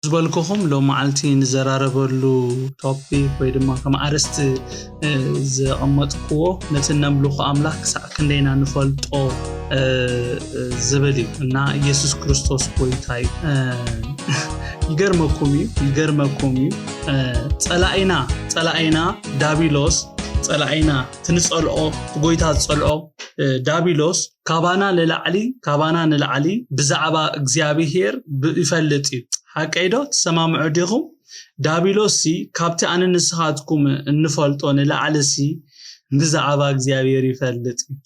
ዝበልኩኹም ሎም መዓልቲ ንዘራረበሉ ቶፒክ ወይ ድማ ከም ኣርስቲ ዘቐመጥክዎ ነቲ ነምልኾ ኣምላኽ ክሳዕ ክንደይና ንፈልጦ ዝብል እዩ። እና ኢየሱስ ክርስቶስ ጎይታ እዩ። ይገርመኩም እዩ ይገርመኩም እዩ። ጸላኢና ጸላኢና ዳቢሎስ ጸላኢና ትንጸልኦ ጎይታ ዝጸልኦ ዳቢሎስ ካባና ንላዕሊ ካባና ንላዕሊ ብዛዕባ እግዚኣብሄር ይፈልጥ እዩ። ሓቀይዶ ትሰማምዑ ዲኹም? ዳቢሎስ ሲ ካብቲ ኣነ ንስኻትኩም እንፈልጦ ንላዕሊ ሲ ብዛዕባ እግዚኣብሄር ይፈልጥ እዩ።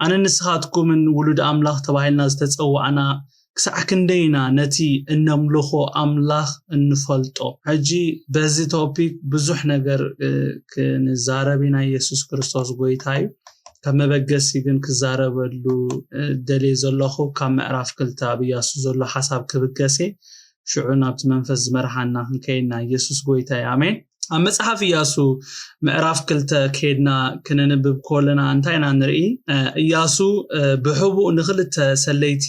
ኣነ ንስኻትኩምን ውሉድ ኣምላኽ ተባሂልና ዝተጸዋዕና ክሳዕ ክንደይና ነቲ እነምልኾ ኣምላኽ እንፈልጦ? ሕጂ በዚ ቶፒክ ብዙሕ ነገር ክንዛረብ ኢና። ኢየሱስ ክርስቶስ ጎይታ እዩ። ካብ መበገሲ ግን ክዛረበሉ ደልየ ዘለኹ ካብ ምዕራፍ ክልተ ኣብ ኢያሱ ዘሎ ሓሳብ ክብገሴ ሽዑ ናብቲ መንፈስ ዝመርሓና ክንከይድና። ኢየሱስ ጎይታ እዩ። ኣሜን። ኣብ መጽሓፍ ኢያሱ ምዕራፍ ክልተ ከይድና ክነንብብ ከለና እንታይ ኢና ንርኢ? ኢያሱ ብሕቡእ ንክልተ ሰለይቲ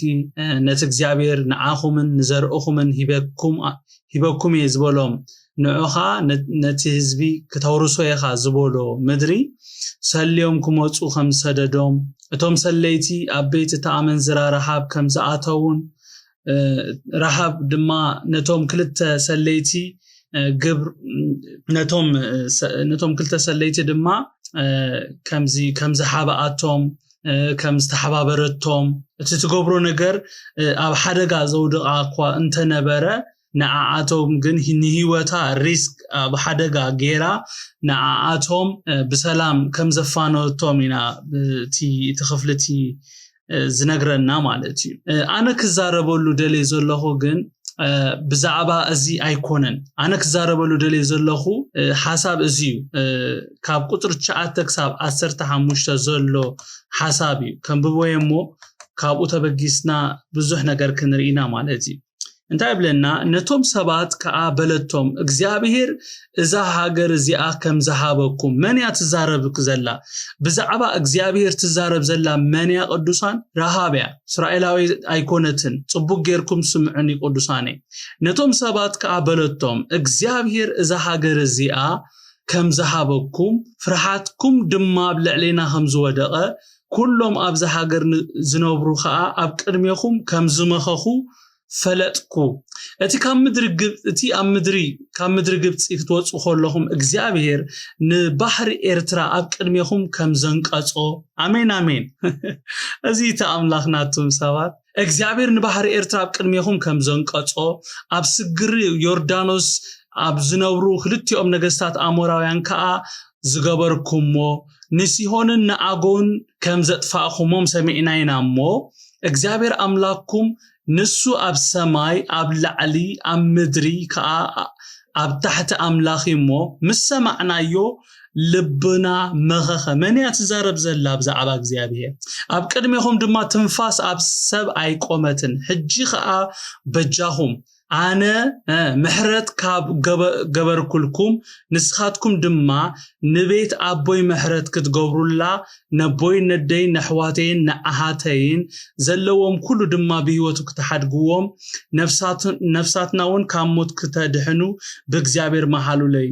ነቲ እግዚኣብሔር ንዓኹምን ንዘርእኹምን ሂበኩም እየ ዝበሎም ንዑኻ ነቲ ህዝቢ ክተውርሶ ኢኻ ዝበሎ ምድሪ ሰልዮም ክመፁ ከም ዝሰደዶም እቶም ሰለይቲ ኣብ ቤት እቲ ኣመንዝራ ረሃብ ከም ዝኣተውን ረሃብ ድማ ነቶም ክልተ ሰለይቲ ግብር ነቶም ነቶም ክልተ ሰለይቲ ድማ ከምዚ ከም ዝሓበኣቶም ከም ዝተሓባበረቶም እቲ ትገብሮ ነገር ኣብ ሓደጋ ዘውድቓ እኳ እንተነበረ ንዓኣቶም ግን ንህይወታ ሪስክ ኣብ ሓደጋ ገይራ ንዓኣቶም ብሰላም ከም ዘፋነወቶም ኢና እቲ ክፍልቲ ዝነግረና ማለት እዩ። ኣነ ክዛረበሉ ደልየ ዘለኹ ግን ብዛዕባ እዚ ኣይኮነን። ኣነ ክዛረበሉ ደልየ ዘለኹ ሓሳብ እዚ እዩ። ካብ ቁፅሪ ትሽዓተ ክሳብ ዓሰርተ ሓሙሽተ ዘሎ ሓሳብ እዩ። ከንብበዮ እሞ ካብኡ ተበጊስና ብዙሕ ነገር ክንርኢና ማለት እዩ። እንታይ ይብለና? ነቶም ሰባት ከዓ በለቶም እግዚኣብሄር እዛ ሃገር እዚኣ ከም ዝሃበኩም። መን እያ ትዛረብ ዘላ? ብዛዕባ እግዚኣብሄር ትዛረብ ዘላ መን እያ? ቅዱሳን ረሃብ እያ። እስራኤላዊ ኣይኮነትን። ጽቡቅ ጌርኩም ስምዑኒ ቅዱሳነይ። ነቶም ሰባት ከዓ በለቶም እግዚኣብሄር እዛ ሃገር እዚኣ ከም ዝሃበኩም ፍርሓትኩም ድማ ኣብ ልዕሌና ከም ዝወደቐ ኩሎም ኣብዛ ሃገር ዝነብሩ ከዓ ኣብ ቅድሜኹም ከም ዝመኸኹ ፈለጥኩ። እቲ ካብ ምድሪ እቲ ኣብ ምድሪ ካብ ምድሪ ግብፂ ክትወፁ ከለኹም እግዚኣብሄር ንባሕሪ ኤርትራ ኣብ ቅድሜኹም ከም ዘንቀፆ። ኣሜን ኣሜን። እዚ እቲ ኣምላኽ ናቱም ሰባት እግዚኣብሔር ንባሕሪ ኤርትራ ኣብ ቅድሜኹም ከም ዘንቀጾ ኣብ ስግሪ ዮርዳኖስ ኣብ ዝነብሩ ክልቲኦም ነገስታት ኣሞራውያን ከኣ ዝገበርኩሞ ንሲሆንን ንኣጎን ከም ዘጥፋእኹሞም ሰሚዕና ኢና እሞ እግዚኣብሔር ኣምላኽኩም ንሱ ኣብ ሰማይ ኣብ ላዕሊ ኣብ ምድሪ ከኣ ኣብ ታሕቲ ኣምላኽ እዩ እሞ ምስ ሰማዕናዮ ልብና መኸኸ። መን እያ ትዛረብ ዘላ ብዛዕባ እግዚኣብሔር? ኣብ ቅድሜኹም ድማ ትንፋስ ኣብ ሰብ ኣይቆመትን። ሕጂ ኸኣ በጃኹም ኣነ ምሕረት ካብ ገበርኩልኩም ንስኻትኩም ድማ ንቤት ኣቦይ ምሕረት ክትገብሩላ ነቦይ ነደይን ነሕዋተይን ንኣሃተይን ዘለዎም ኩሉ ድማ ብህይወቱ ክትሓድግዎም ነፍሳትና እውን ካብ ሞት ክተድሕኑ ብእግዚኣብሔር መሃሉለይ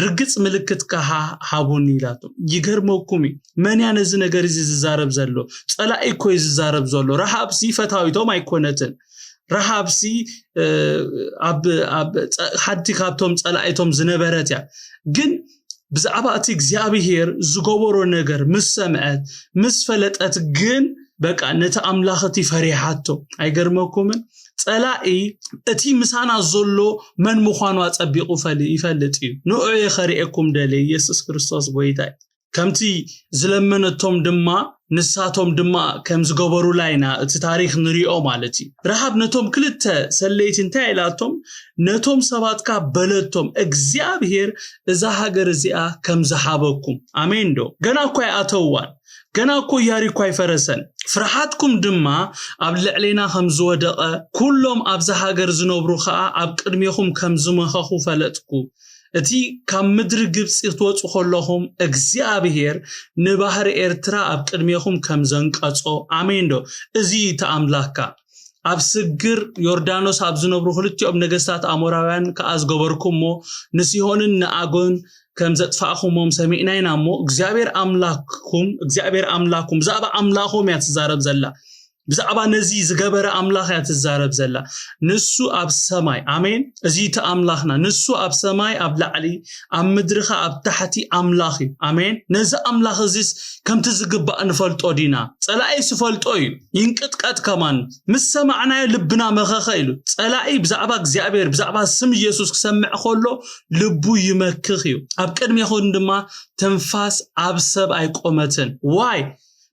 ርግጽ ምልክት ከሃ ሃቡኒ ኢላቶ። ይገርመኩም እዩ። መን እያ ነዚ ነገር እዚ ዝዛረብ ዘሎ? ጸላኢ እኮ እዩ ዝዛረብ ዘሎ። ረሃብሲ ፈታዊቶም ኣይኮነትን። ረሃብሲ ኣብ ኣብ ሓንቲ ካብቶም ጸላኢቶም ዝነበረት እያ። ግን ብዛዕባ እቲ እግዚኣብሄር ዝገበሮ ነገር ምስ ሰምዐት ምስ ፈለጠት ግን በቃ ነቲ ኣምላኽ እቲ ፈሪሓቶ። ኣይገርመኩምን? ጸላኢ እቲ ምሳና ዘሎ መን ምዃኑ ኣጸቢቑ ይፈልጥ እዩ። ንዑ እየ ከርእየኩም ደልየ ኢየሱስ ክርስቶስ ጎይታ እዩ። ከምቲ ዝለመነቶም ድማ ንሳቶም ድማ ከም ዝገበሩላ ኢና እቲ ታሪኽ ንሪኦ ማለት እዩ። ረሃብ ነቶም ክልተ ሰለይቲ እንታይ ኢላቶም? ነቶም ሰባት ከኣ በለቶም እግዚኣብሄር እዛ ሃገር እዚኣ ከም ዝሃበኩም። ኣሜን ዶ? ገና እኳ ኣይኣተውዋን። ገና እኮ ያሪኮ ኣይፈረሰን። ፍርሓትኩም ድማ ኣብ ልዕሌና ከም ዝወደቐ ኩሎም ኣብዛ ሃገር ዝነብሩ ኸኣ ኣብ ቅድሜኹም ከም ዝመኸኹ ፈለጥኩ። እቲ ካብ ምድሪ ግብጺ ክትወጹ ከለኹም እግዚኣብሄር ንባህሪ ኤርትራ ኣብ ቅድሜኹም ከም ዘንቀጾ። ኣሜን ዶ? እዚ እዩ እቲ ኣምላኽካ። ኣብ ስግር ዮርዳኖስ ኣብ ዝነብሩ ክልቲኦም ነገስታት ኣሞራውያን ከኣ ዝገበርኩሞ፣ ንሲሆንን ንኣጎን ከም ዘጥፋእኹሞም ሰሚዕና ኢና እሞ፣ እግዚኣብሔር ኣምላኽኩም እግዚኣብሔር ኣምላኽኩም ብዛዕባ ኣምላኾም እያ ትዛረብ ዘላ። ብዛዕባ ነዚ ዝገበረ ኣምላኽ እያ ትዛረብ ዘላ። ንሱ ኣብ ሰማይ፣ ኣሜን። እዚ እቲ ኣምላኽና ንሱ ኣብ ሰማይ ኣብ ላዕሊ፣ ኣብ ምድርኻ ኣብ ታሕቲ ኣምላኽ እዩ። ኣሜን። ነዚ ኣምላኽ እዚስ ከምቲ ዝግባእ ንፈልጦ ዲና? ጸላኢ ዝፈልጦ እዩ። ይንቅጥቀጥ ከማን። ምስ ሰማዕናዮ ልብና መኸኸ ኢሉ። ጸላኢ ብዛዕባ እግዚኣብሔር፣ ብዛዕባ ስም ኢየሱስ ክሰምዕ ከሎ ልቡ ይመክኽ እዩ። ኣብ ቅድሜኹም ድማ ትንፋስ ኣብ ሰብ ኣይቆመትን። ዋይ?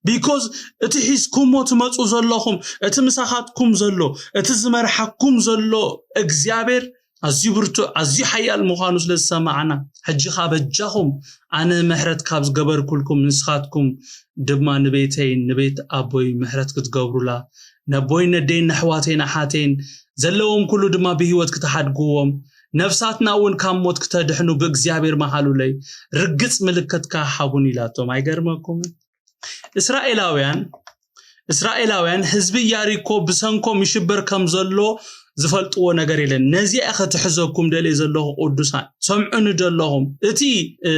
ቢኮዝ እቲ ሒዝኩሞ ትመፁ ዘለኹም፣ እቲ ምሳኻትኩም ዘሎ፣ እቲ ዝመርሓኩም ዘሎ እግዚኣብሔር ኣዝዩ ብርቱዕ፣ ኣዝዩ ሓያል ምዃኑ ስለ ዝሰማዕና፣ ሕጂ ኸኣ በጃኹም ኣነ ምሕረት ካብ ዝገበርኩልኩም፣ ንስኻትኩም ድማ ንቤተይን ንቤት ኣቦይ ምሕረት ክትገብሩላ፣ ነቦይን ነደይን ነሕዋተይን ኣሓተይን ዘለዎም ኩሉ ድማ ብህይወት ክትሓድግዎም፣ ነፍሳትና እውን ካብ ሞት ክተድሕኑ ብእግዚኣብሔር መሃሉለይ፣ ርግጽ ምልክትካ ሃቡን ኢላቶም። ኣይገርመኩምን? እስራኤላውያን እስራኤላውያን ህዝቢ ኢያሪኮ ብሰንኮም ይሽበር ከም ዘሎ ዝፈልጥዎ ነገር የለን። ነዚኣ እየ ከትሕዘኩም ደልየ ዘለኹ ቅዱሳን። ሰምዑኒ ደለኹም። እቲ፣ እ፣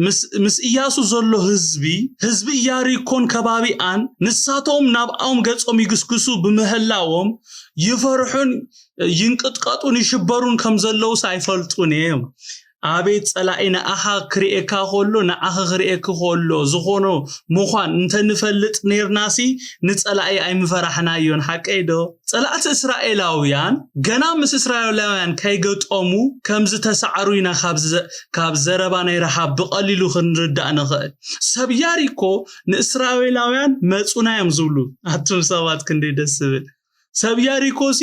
ምስ፣ ምስ ኢያሱ ዘሎ ህዝቢ፣ ህዝቢ ኢያሪኮን ከባቢኣን ንሳቶም ናብኣኦም ገጾም ይግስግሱ ብምህላዎም ይፈርሑን ይንቅጥቀጡን ይሽበሩን ከም ዘለውስ ኣይፈልጡን እዮም። ኣቤት ጸላኢ ንኣኻ ክርእየካ ከሎ፣ ንኣኺ ክርእየኪ ከሎ ዝኾኖ ምዃን እንተንፈልጥ ኔርናሲ ንጸላኢ ኣይምፈራሕናዮን። ሓቀይ ዶ? ጸላእቲ እስራኤላውያን ገና ምስ እስራኤላውያን ከይገጠሙ ከም ዝተሳዕሩ ኢና ካብ ዘ-፣ ካብ ዘረባ ናይ ረሃብ ብቐሊሉ ክንርዳእ ንኽእል። ሰብ ያሪኮ ንእስራኤላውያን መጹና እዮም ዝብሉ። ኣቱም ሰባት ክንደይ ደስ ዝብል። ሰብ ያሪኮሲ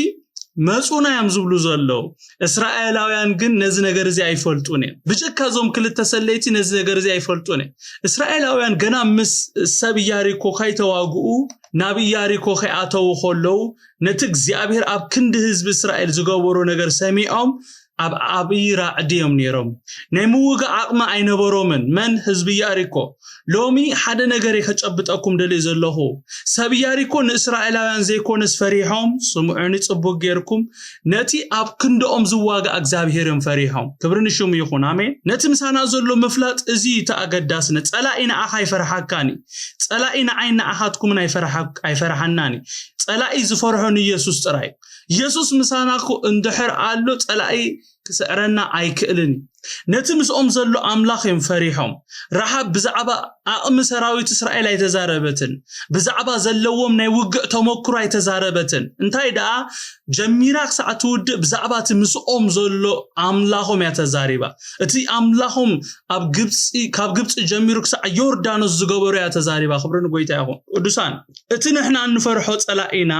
መጹና እዮም ዝብሉ ዘለዉ። እስራኤላውያን ግን ነዚ ነገር እዚ ኣይፈልጡን እዮም። ብጀካ እዞም ክልተ ሰለይቲ ነዚ ነገር እዚ ኣይፈልጡን እዮም። እስራኤላውያን ገና ምስ ሰብ ያሪኮ ከይተዋግኡ፣ ናብ ያሪኮ ከይኣተዉ ከለዉ፣ ነቲ እግዚኣብሔር ኣብ ክንዲ ህዝቢ እስራኤል ዝገበሮ ነገር ሰሚዖም ኣብ ዓብዪ ራዕዲ እዮም ነይሮም። ናይ ምውጋእ ዓቕሚ ኣይነበሮምን። መን? ህዝቢ ያሪኮ። ሎሚ ሓደ ነገር እየ ከጨብጠኩም ደልየ ዘለኹ። ሰብ ያሪኮ ንእስራኤላውያን ዘይኮነስ ፈሪሖም፣ ስምዑኒ ጽቡቅ ጌርኩም፣ ነቲ ኣብ ክንድኦም ዝዋጋእ እግዚኣብሔር እዮም ፈሪሖም። ክብሪ ንሽሙ ይኹን። ኣሜን። ነቲ ምሳና ዘሎ ምፍላጥ እዚ እዩ እቲ ኣገዳስነት። ጸላኢ ንዓኻ ኣይፈርሓካን እዩ። ጸላኢ ንዓይ ንዓኻትኩምን ኣይፈርሓ-፣ ኣይፈርሓናን እዩ። ጸላኢ ዝፈርሖ ንኢየሱስ ጥራይ እዩ። ኢየሱስ ምሳና እኮ እንድሕር ኣሎ ጸላኢ ክስዕረና ኣይክእልን እዩ። ነቲ ምስኦም ዘሎ ኣምላኽ እዮም ፈሪሖም። ረሓብ ብዛዕባ ዓቕሚ ሰራዊት እስራኤል ኣይተዛረበትን። ብዛዕባ ዘለዎም ናይ ውግእ ተመክሮ ኣይተዛረበትን። እንታይ ደኣ ጀሚራ ክሳዕ ትውድእ ብዛዕባ እቲ ምስኦም ዘሎ ኣምላኾም እያ ተዛሪባ። እቲ ኣምላኾም ኣብ ግብጺ፣ ካብ ግብጺ ጀሚሩ ክሳዕ ዮርዳኖስ ዝገበሮ እያ ተዛሪባ። ክብሪ ንጎይታ ይኹን። ቅዱሳን፣ እቲ ንሕና እንፈርሖ ጸላኢና፣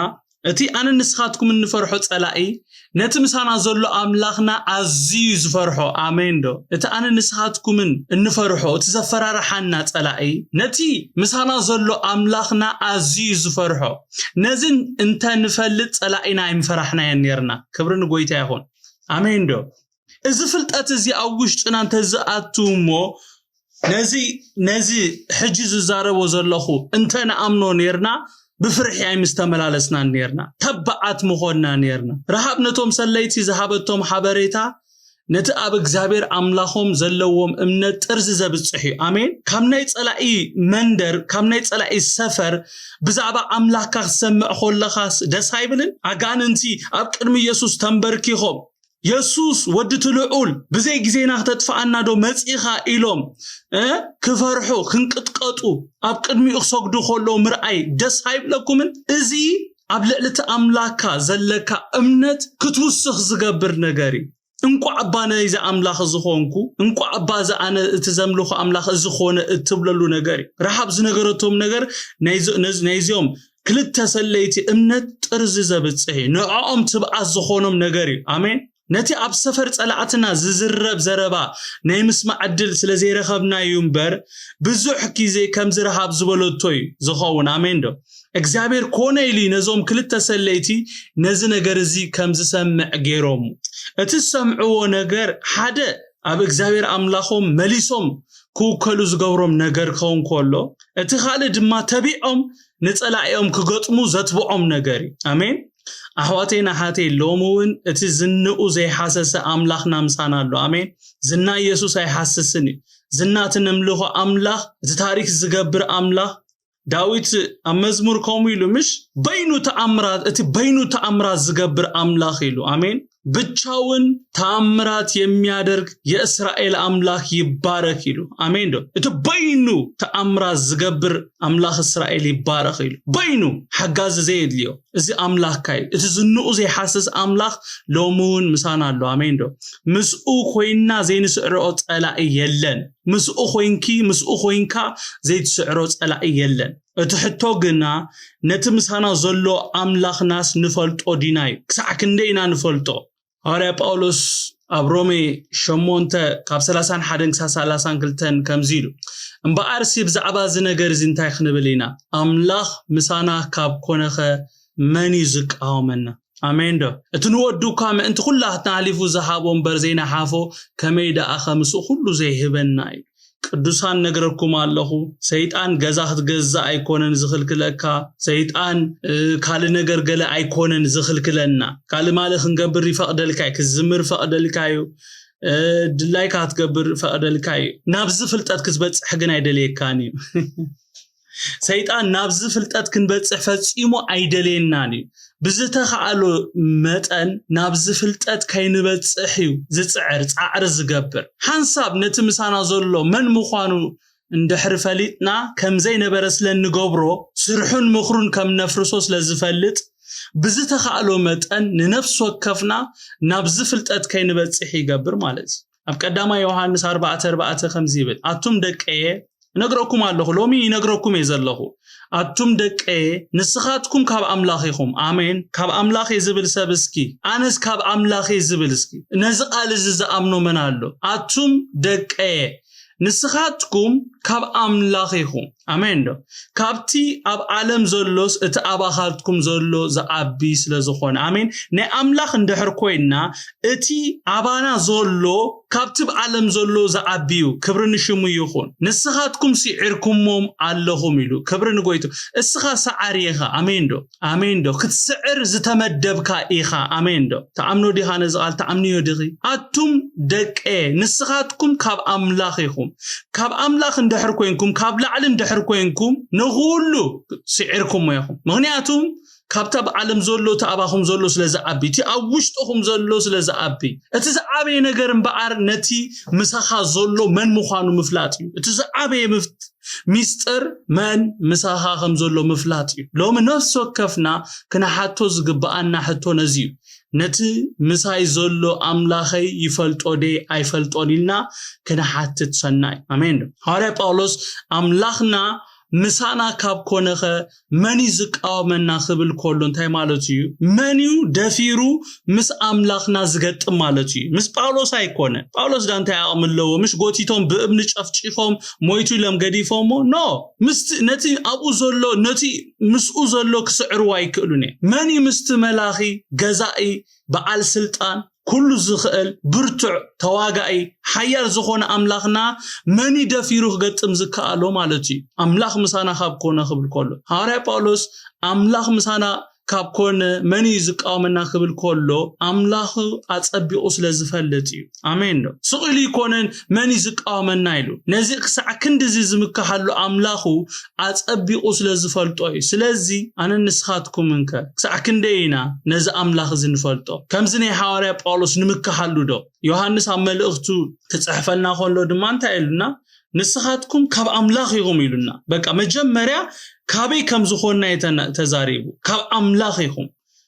እቲ ኣነ ንስኻትኩም እንፈርሖ ጸላኢ፣ ነቲ ምሳና ዘሎ ኣምላኽና ኣዝዩ ዝፈርሖ። ኣሜን ዶ? እቲ ኣነ ንስኻትኩምን እንፈርሖ፣ እቲ ዘፈራርሓና ጸላኢ፣ ነቲ ምሳና ዘሎ ኣምላኽና ኣዝዩ ዝፈርሖ። ነዚ እንተ ንፈልጥ ጸላኢና ኣይምፈራሕናዮን ኔርና። ክብሪ ንጎይታ ይኹን። ኣሜን ዶ? እዚ ፍልጠት እዚ ኣብ ውሽጥና እንተዝኣቱ እሞ፣ ነዚ፣ ነዚ ሕጂ ዝዛረቦ ዘለኹ እንተ ንኣምኖ ኔርና፣ ብፍርሒ ኣይምስተመላለስናን ኔርና። ተባዓት ምኾንና ኔርና። ረሃብ ነቶም ሰለይቲ ዝሃበቶም ሓበሬታ፣ ነቲ ኣብ እግዚኣብሔር ኣምላኾም ዘለዎም እምነት ጥርዚ ዘብጽሕ እዩ። ኣሜን። ካብ ናይ ጸላኢ መንደር፣ ካብ ናይ ጸላኢ ሰፈር ብዛዕባ ኣምላኽካ ክትሰምዕ ከለኻስ ደስ ኣይብልን? ኣጋንንቲ ኣብ ቅድሚ ኢየሱስ ተንበርኪኾም፣ የሱስ ወዲ እቲ ልዑል፣ ብዘይ ግዜና ክተጥፍኣና ዶ መጺኻ ኢሎም፣ እ፣ ክፈርሑ፣ ክንቅጥቀጡ፣ ኣብ ቅድሚኡ ክሰግዱ ከለዉ ምርኣይ ደስ ኣይብለኩምን? እዚ ኣብ ልዕሊ እቲ ኣምላኽካ ዘለካ እምነት ክትውስኽ ዝገብር ነገር እዩ። እንቋዕ እባ ናይዚ ኣምላኽ እዚ ኾንኩ፣ እንቋዕ እባ እዚ ኣነ እቲ ዘምልኾ ኣምላኽ እዚ ኾነ እትብለሉ ነገር እዩ። ረሃብ ዝነገረቶም ነገር ናይዚ-፣ ነዚ-፣ ናይዚኦም ክልተ ሰለይቲ እምነት ጥርዚ ዘብጽሕ እዩ። ንዕኦም ትብዓት ዝኾኖም ነገር እዩ። ኣሜን። ነቲ ኣብ ሰፈር ጸላእትና ዝዝረብ ዘረባ ናይ ምስማዕ ዕድል ስለ ዘይረኸብና እዩ እምበር፣ ብዙሕ ግዜ ከምዚ ረሃብ ዝበለቶ እዩ ዝኸውን። ኣሜን ዶ? እግዚኣብሔር ኮነ ኢሉ እዩ ነዞም ክልተ ሰለይቲ ነዚ ነገር እዚ ከም ዝሰምዕ ገይሮም። እቲ ዝሰምዕዎ ነገር ሓደ ኣብ እግዚኣብሔር ኣምላኾም መሊሶም ክውከሉ ዝገብሮም ነገር ክኸውን ከሎ፣ እቲ ካልእ ድማ ተቢዖም ንጸላኢኦም ክገጥሙ ዘትብዖም ነገር እዩ። ኣሜን። ኣሕዋተይን ኣሓተይን፣ ሎሚ እውን እቲ ዝንኡ ዘይሓሰሰ ኣምላኽና ምሳና ኣሎ። ኣሜን። ዝና ኢየሱስ ኣይሓስስን እዩ። ዝና እቲ ነምልኾ ኣምላኽ፣ እቲ ታሪክ ዝገብር ኣምላኽ፣ ዳዊት ኣብ መዝሙር ከምኡ ኢሉ፣ ምሽ? በይኑ ተኣምራት፣ እቲ በይኑ ተኣምራት ዝገብር ኣምላኽ ኢሉ። ኣሜን። ብቻውን ተኣምራት የሚያደርግ የእስራኤል ኣምላኽ ይባረክ ኢሉ። ኣሜን ዶ? እቲ በይኑ ተኣምራት ዝገብር ኣምላኽ እስራኤል ይባረክ ኢሉ። በይኑ ሓጋዚ ዘየድልዮ እዚ ኣምላኽካ እዩ። እቲ ዝንኡ ዘይሓስስ ኣምላኽ ሎሚ እውን ምሳና ኣሎ። ኣሜን ዶ? ምስኡ ኮይና ዘይንስዕሮ ጸላኢ የለን። ምስኡ ኮይንኪ፣ ምስኡ ኮይንካ ዘይትስዕሮ ጸላኢ የለን። እቲ ሕቶ ግና ነቲ ምሳና ዘሎ ኣምላኽናስ ንፈልጦ ዲና እዩ። ክሳዕ ክንደይ ኢና ንፈልጦ? ሃዋርያ ጳውሎስ ኣብ ሮሜ ሸሞንተ ካብ ሰላሳን ሓደን ክሳብ ሰላሳን ክልተን ከምዚ ኢሉ፣ እምበኣርሲ ብዛዕባ እዚ ነገር እዚ እንታይ ክንብል ኢና? ኣምላኽ ምሳና ካብ ኮነኸ መን እዩ ዝቃወመና? ኣሜን ዶ? እቲ ንወዱ እኳ ምእንቲ ኩላትና ኣሕሊፉ ዝሃቦ እምበር ዘይነሓፎ፣ ከመይ ደኣ ከምስኡ ኩሉ ዘይህበና እዩ? ቅዱሳን ነግረኩም ኣለኹ፣ ሰይጣን ገዛ ክትገዝእ ኣይኮነን ዝኽልክለካ። ሰይጣን ካልእ ነገር ገለ ኣይኮነን ዝኽልክለና። ካልእ ማለ ክንገብር ይፈቕደልካ እዩ፣ ክዝምር ይፈቕደልካ እዩ፣ ድላይካ ክትገብር ይፈቕደልካ እዩ። ናብዚ ፍልጠት ክትበጽሕ ግን ኣይደልየካን እዩ። ሰይጣን ናብዚ ፍልጠት ክንበጽሕ ፈጺሙ ኣይደልየናን እዩ። ብዝተኻእሎ መጠን ናብዚ ፍልጠት ከይንበጽሕ እዩ ዝጽዕር፣ ጻዕሪ ዝገብር። ሓንሳብ ነቲ ምሳና ዘሎ መን ምዃኑ እንድሕሪ ፈሊጥና፣ ከም ዘይነበረ ስለ እንገብሮ፣ ስርሑን ምኽሩን ከም ነፍርሶ ስለ ዝፈልጥ፣ ብዝተኻእሎ መጠን ንነፍሲ ወከፍና ናብዚ ፍልጠት ከይንበጽሕ ይገብር ማለት እዩ። ኣብ ቀዳማይ ዮሃንስ ኣርባዕተ ኣርባዕተ ከምዚ ይብል፣ ኣቱም ደቀየ፣ እነግረኩም ኣለኹ፣ ሎሚ ይነግረኩም እየ ዘለኹ፣ ኣቱም ደቀየ፣ ንስኻትኩም ካብ ኣምላኽ ኢኹም። ኣሜን። ካብ ኣምላኽ እየ ዝብል ሰብ እስኪ፣ ኣነስ ካብ ኣምላኽ እየ ዝብል እስኪ። ነዚ ቃል እዚ ዝኣምኖ መን ኣሎ? ኣቱም ደቀየ፣ ንስኻትኩም ካብ ኣምላኽ ኢኹም። ኣሜን ዶ? ካብቲ ኣብ ዓለም ዘሎስ እቲ ኣባኻትኩም ዘሎ ዝዓቢ ስለ ዝኾነ። ኣሜን። ናይ ኣምላኽ እንድሕር ኮይንና፣ እቲ ኣባና ዘሎ ካብቲ ኣብ ዓለም ዘሎ ዝዓቢ እዩ። ክብሪ ንሽሙ ይኹን። ንስኻትኩም ስዒርኩሞም ኣለኹም ኢሉ። ክብሪ ንጎይቱ። እስኻ ሰዓሪ ኢኻ። ኣሜን ዶ? ኣሜን ዶ? ክትስዕር ዝተመደብካ ኢኻ። ኣሜን ዶ? ተኣምኖ ዲኻ ነዚ ቃል? ተኣምንዮ ዲኺ? ኣቱም ደቀ፣ ንስኻትኩም ካብ ኣምላኽ ኢኹም። ካብ ኣምላኽ እንድሕር ኮይንኩም፣ ካብ ላዕሊ እንድሕር ኮይንኩም፣ ንኹሉ ስዒርኩሞ ኢኹም። ምኽንያቱ ካብቲ ኣብ ዓለም ዘሎ፣ እቲ ኣባኹም ዘሎ ስለ ዝዓቢ፣ እቲ ኣብ ውሽጥኹም ዘሎ ስለ ዝዓቢ። እቲ ዝዓበየ ነገር እምበኣር ነቲ ምሳኻ ዘሎ መን ምዃኑ ምፍላጥ እዩ። እቲ ዝዓበየ ምፍት-፣ ሚስጥር መን ምሳኻ ከም ዘሎ ምፍላጥ እዩ። ሎሚ ነፍሲ ወከፍና ክንሓቶ ዝግብኣና ሕቶ ነዚ እዩ። ነቲ ምሳይ ዘሎ ኣምላኸይ ይፈልጦ ደይ ኣይፈልጦን ኢልና ክንሓትት ሰናይ። ኣሜን ዶ? ሃዋርያ ጳውሎስ ኣምላኽና ምሳና ካብ ኮነኸ መን እዩ ዝቃወመና ክብል ከሎ እንታይ ማለት እዩ? መን እዩ ደፊሩ ምስ ኣምላኽና ዝገጥም ማለት እዩ? ምስ ጳውሎስ ኣይኮነ። ጳውሎስ ዳ እንታይ ዓቕሚ ኣለዎ? ምሽ ጎቲቶም ብእምኒ ጨፍጪፎም ሞይቱ ኢሎም ገዲፎሞ? ኖ። ምስቲ፣ ነቲ ኣብኡ ዘሎ፣ ነቲ ምስኡ ዘሎ ክስዕርዎ ኣይክእሉን እዮም። መን እዩ ምስቲ መላኺ፣ ገዛኢ፣ በዓል ስልጣን፣ ኩሉ ዝኽእል፣ ብርቱዕ፣ ተዋጋኢ፣ ሓያል ዝኾነ ኣምላኽና መን እዩ ደፊሩ ክገጥም ዝከኣሎ ማለት እዩ? ኣምላኽ ምሳና ካብ ኮነ ክብል ከሎ፣ ሃዋርያ ጳውሎስ ኣምላኽ ምሳና ካብ ኮነ መን እዩ ዝቃወመና ክብል ከሎ፣ ኣምላኽ ኣጸቢቑ ስለ ዝፈልጥ እዩ። ኣሜን ዶ? ስቕ ኢሉ ይኮነን መን እዩ ዝቃወመና ኢሉ። ነዚ ክሳዕ ክንድዚ ዝምክሓሉ ኣምላኹ ኣጸቢቑ ስለ ዝፈልጦ እዩ። ስለዚ ኣነ ንስኻትኩም እንከ ክሳዕ ክንደይ ኢና ነዚ ኣምላኽ እዚ ንፈልጦ? ከምዚ ናይ ሃዋርያ ጳውሎስ ንምክሓሉ ዶ? ዮሃንስ ኣብ መልእኽቱ ክጽሕፈልና ከሎ ድማ እንታይ ኢሉና? ንስኻትኩም ካብ ኣምላኽ ኢኹም ኢሉና። በቃ መጀመርያ ካበይ ከም ዝኾንና እዩ ተና-፣ ተዛሪቡ። ካብ ኣምላኽ ኢኹም።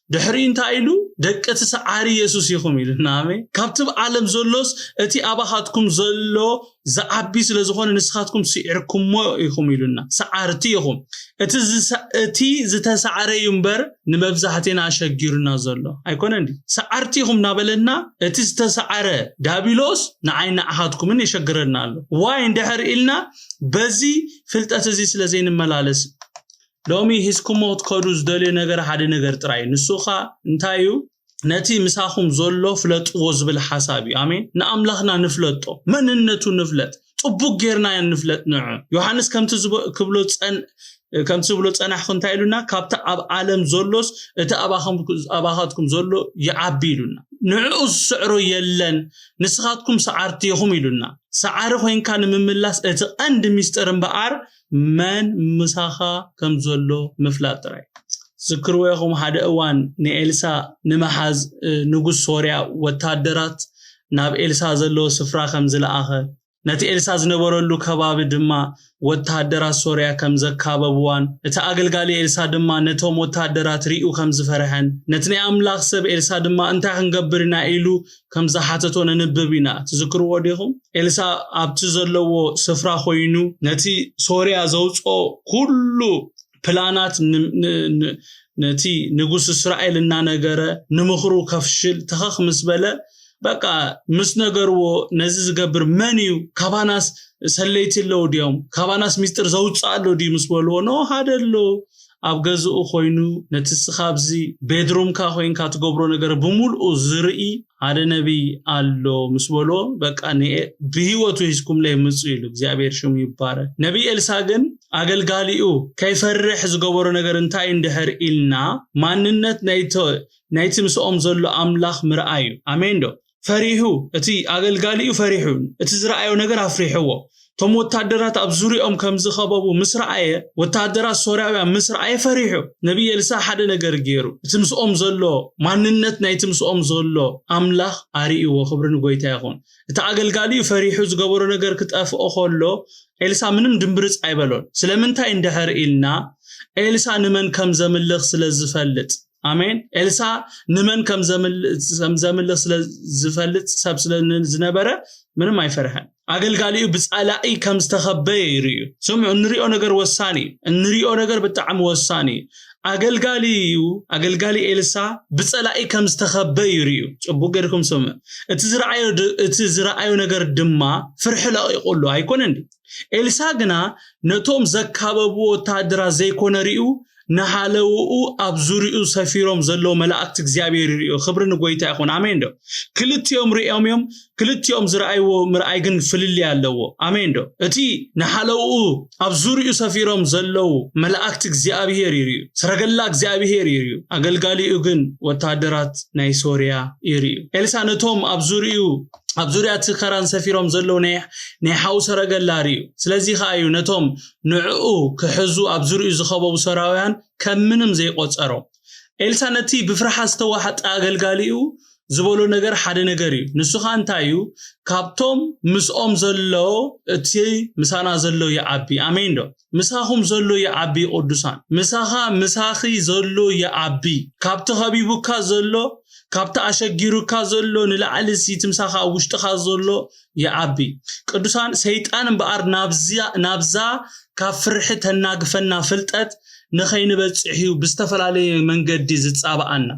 ድሕሪ እንታይ ኢሉ? ደቂ እቲ ሰዓሪ የሱስ ኢኹም ኢሉና። ኣሜን። ካብቲ ኣብ ዓለም ዘሎስ እቲ ኣባኻትኩም ዘሎ ዝዓቢ ስለ ዝኾነ ንስኻትኩም ስዒርኩሞ ኢኹም ኢሉና። ሰዓርቲ ኢኹም። እቲ ዝሰ-፣ እቲ ዝተሳዕረ እዩ እምበር ንመብዛሕቴና ኣሸጊሩና ዘሎ ኣይኮነን ድዩ? ሰዓርቲ ኢኹም እናበለና እቲ ዝተሳዕረ ዳቢሎስ ንዓይ ንዓኻትኩምን የሸግረና ኣሎ። ዋይ እንድሕር ኢልና በዚ ፍልጠት እዚ ስለ ዘይንመላለስ ሎሚ ሂዝኩሞ ክትከዱ ዝደልዮ ነገር ሓደ ነገር ጥራይ እዩ። ንሱ ኸኣ እንታይ እዩ? ነቲ ምሳኹም ዘሎ ፍለጥዎ ዝብል ሓሳብ እዩ። ኣሜን። ንኣምላኽና ንፍለጦ፣ መንነቱ ንፍለጥ፣ ጽቡቕ ጌርና ንፍለጥ። ንዑ ዮሃንስ ከምቲ ዝብ-፣ ክብሎ ጸን-፣ ከምቲ ዝብሎ ጸናሕኩ እንታይ ኢሉና? ካብቲ ኣብ ዓለም ዘሎስ እቲ ኣባኻትኩም ዘሎ ይዓቢ ኢሉና። ንዕኡ ዝስዕሮ የለን፣ ንስኻትኩም ሰዓርቲ ኢኹም ኢሉና። ሰዓሪ ኮይንካ ንምምላስ እቲ ቀንዲ ሚስጥር እምበኣር መን ምሳኻ ከም ዘሎ ምፍላጥ ጥራይ። ዝክርዎ ኢኹም፣ ሓደ እዋን ንኤልሳ ንምሓዝ ንጉስ ሶርያ ወታደራት ናብ ኤልሳ ዘለዎ ስፍራ ከም ዝለኣኸ፣ ነቲ ኤልሳ ዝነበረሉ ከባቢ ድማ ወተሃደራት ሶርያ ከም ዘካበብዋን፣ እቲ ኣገልጋሊ ኤልሳ ድማ ነቶም ወተሃደራት ሪኡ ከም ዝፈርሐን፣ ነቲ ናይ ኣምላኽ ሰብ ኤልሳ ድማ እንታይ ክንገብር ኢና ኢሉ ከም ዝሓተቶ ነንብብ ኢና። ትዝክርዎ ዲኹም? ኤልሳ ኣብቲ ዘለዎ ስፍራ ኮይኑ ነቲ ሶርያ ዘውፅኦ ኩሉ ፕላናት ነቲ ንጉስ እስራኤል እናነገረ ንምኽሩ ከፍሽል ተኸኽ ምስ በለ፣ በቃ ምስ ነገርዎ፣ ነዚ ዝገብር መን እዩ? ካባናስ ሰለይቲ ኣለዉ ድዮም? ካባናስ ሚስጥር ዘውፅእ ኣሎ ድዩ ምስ በልዎ፣ ኖ፣ ሓደ ኣሎ፣ ኣብ ገዝኡ ኮይኑ ነቲ እስኻ ኣብዚ ቤድሩምካ ኮይንካ ትገብሮ ነገር ብምልኡ ዝርኢ ሓደ ነቢይ ኣሎ ምስ በልዎ፣ በቃ ብህይወቱ ሒዝኩምለይ ምፁ ኢሉ። እግዚኣብሔር ሽሙ ይባረክ። ነቢይ ኤልሳ ግን ኣገልጋሊኡ ከይፈርሕ ዝገበሮ ነገር እንታይ እንድሕር ኢልና፣ ማንነት ናይቲ ምስኦም ዘሎ ኣምላኽ ምርኣይ እዩ። ኣሜን ዶ? ፈሪሑ፣ እቲ ኣገልጋሊኡ ፈሪሑ፣ እቲ ዝረኣዮ ነገር ኣፍሪሕዎ። እቶም ወታደራት ኣብ ዙሪኦም ከም ዝኸበቡ ምስ ረኣየ፣ ወታደራት ሶርያውያን ምስ ረኣየ ፈሪሑ። ነቢይ ኤልሳ ሓደ ነገር ገይሩ፣ እቲ ምስኦም ዘሎ ማንነት ናይቲ ምስኦም ዘሎ ኣምላኽ ኣርእይዎ። ክብሪ ንጎይታ ይኹን። እቲ ኣገልጋሊኡ ፈሪሑ ዝገበሮ ነገር ክጠፍኦ ከሎ፣ ኤልሳ ምንም ድምብርፅ ኣይበሎን። ስለምንታይ እንድሕር ኢልና፣ ኤልሳ ንመን ከም ዘምልኽ ስለ ዝፈልጥ። ኣሜን። ኤልሳ ንመን ከም ዘምልኽ ስለ ዝፈልጥ ሰብ ስለ ዝነበረ ምንም ኣይፈርሐን። ኣገልጋሊኡ ብጸላኢ ከም ዝተኸበ ይርእዩ። ስምዑ፣ እንሪኦ ነገር ወሳኒ እዩ። እንሪኦ ነገር ብጣዕሚ ወሳኒ እዩ። ኣገልጋሊኡ ኣገልጋሊ ኤልሳ ብጸላኢ ከም ዝተኸበ ይርእዩ። ጽቡቅ ገርኩም ስምዑ። እቲ ዝረኣዮ ነገር ድማ ፍርሒ ለቂቁሉ ኣይኮነን። ኤልሳ ግና ነቶም ዘካበቡ ወታደራት ዘይኮነ ርእዩ፣ ንሓለውኡ ኣብ ዙሪኡ ሰፊሮም ዘለዉ መላእክቲ እግዚኣብሔር ይርእዮ። ክብሪ ንጎይታ ይኹን። ኣሜን ዶ? ክልቲኦም ርእዮም እዮም። ክልቲኦም ዝረኣይዎ ምርኣይ ግን ፍልልይ ኣለዎ። ኣሜን ዶ? እቲ ንሓለውኡ ኣብ ዙሪኡ ሰፊሮም ዘለዉ መላእክቲ እግዚኣብሔር ይርእዩ። ሰረገላ እግዚኣብሔር ይርእዩ። ኣገልጋሊኡ ግን ወታደራት ናይ ሶርያ ይርእዩ። ኤልሳ ነቶም ኣብ ዙሪኡ ኣብ ዙርያ እቲ ከራን ሰፊሮም ዘለዉ ናይ ሓዊ ሰረገላ ርእዩ። ስለዚ ከኣ እዩ ነቶም ንዕኡ ክሕዙ ኣብ ዙርይኡ ዝኸበቡ ሰራውያን ከም ምንም ዘይቆጸሮም። ኤልሳ ነቲ ብፍርሓት ዝተዋሕጠ ኣገልጋሊኡ ዝበሎ ነገር ሓደ ነገር እዩ። ንሱ ኸኣ እንታይ እዩ? ካብቶም ምስኦም ዘሎ እቲ ምሳና ዘሎ ይዓቢ። ኣሜን ዶ? ምሳኹም ዘሎ ይዓቢ ቅዱሳን። ምሳኻ ምሳኺ ዘሎ ይዓቢ። ካብቲ ኸቢቡካ ዘሎ ካብቲ ኣሸጊሩካ ዘሎ ንላዕሊ እቲ ምሳኻ ኣብ ውሽጥኻ ዘሎ ይዓቢ። ቅዱሳን ሰይጣን እምበኣር ናብዛ ካብ ፍርሒ ተናግፈና ፍልጠት ንኸይንበጽሕ እዩ ብዝተፈላለየ መንገዲ ዝጻባኣና።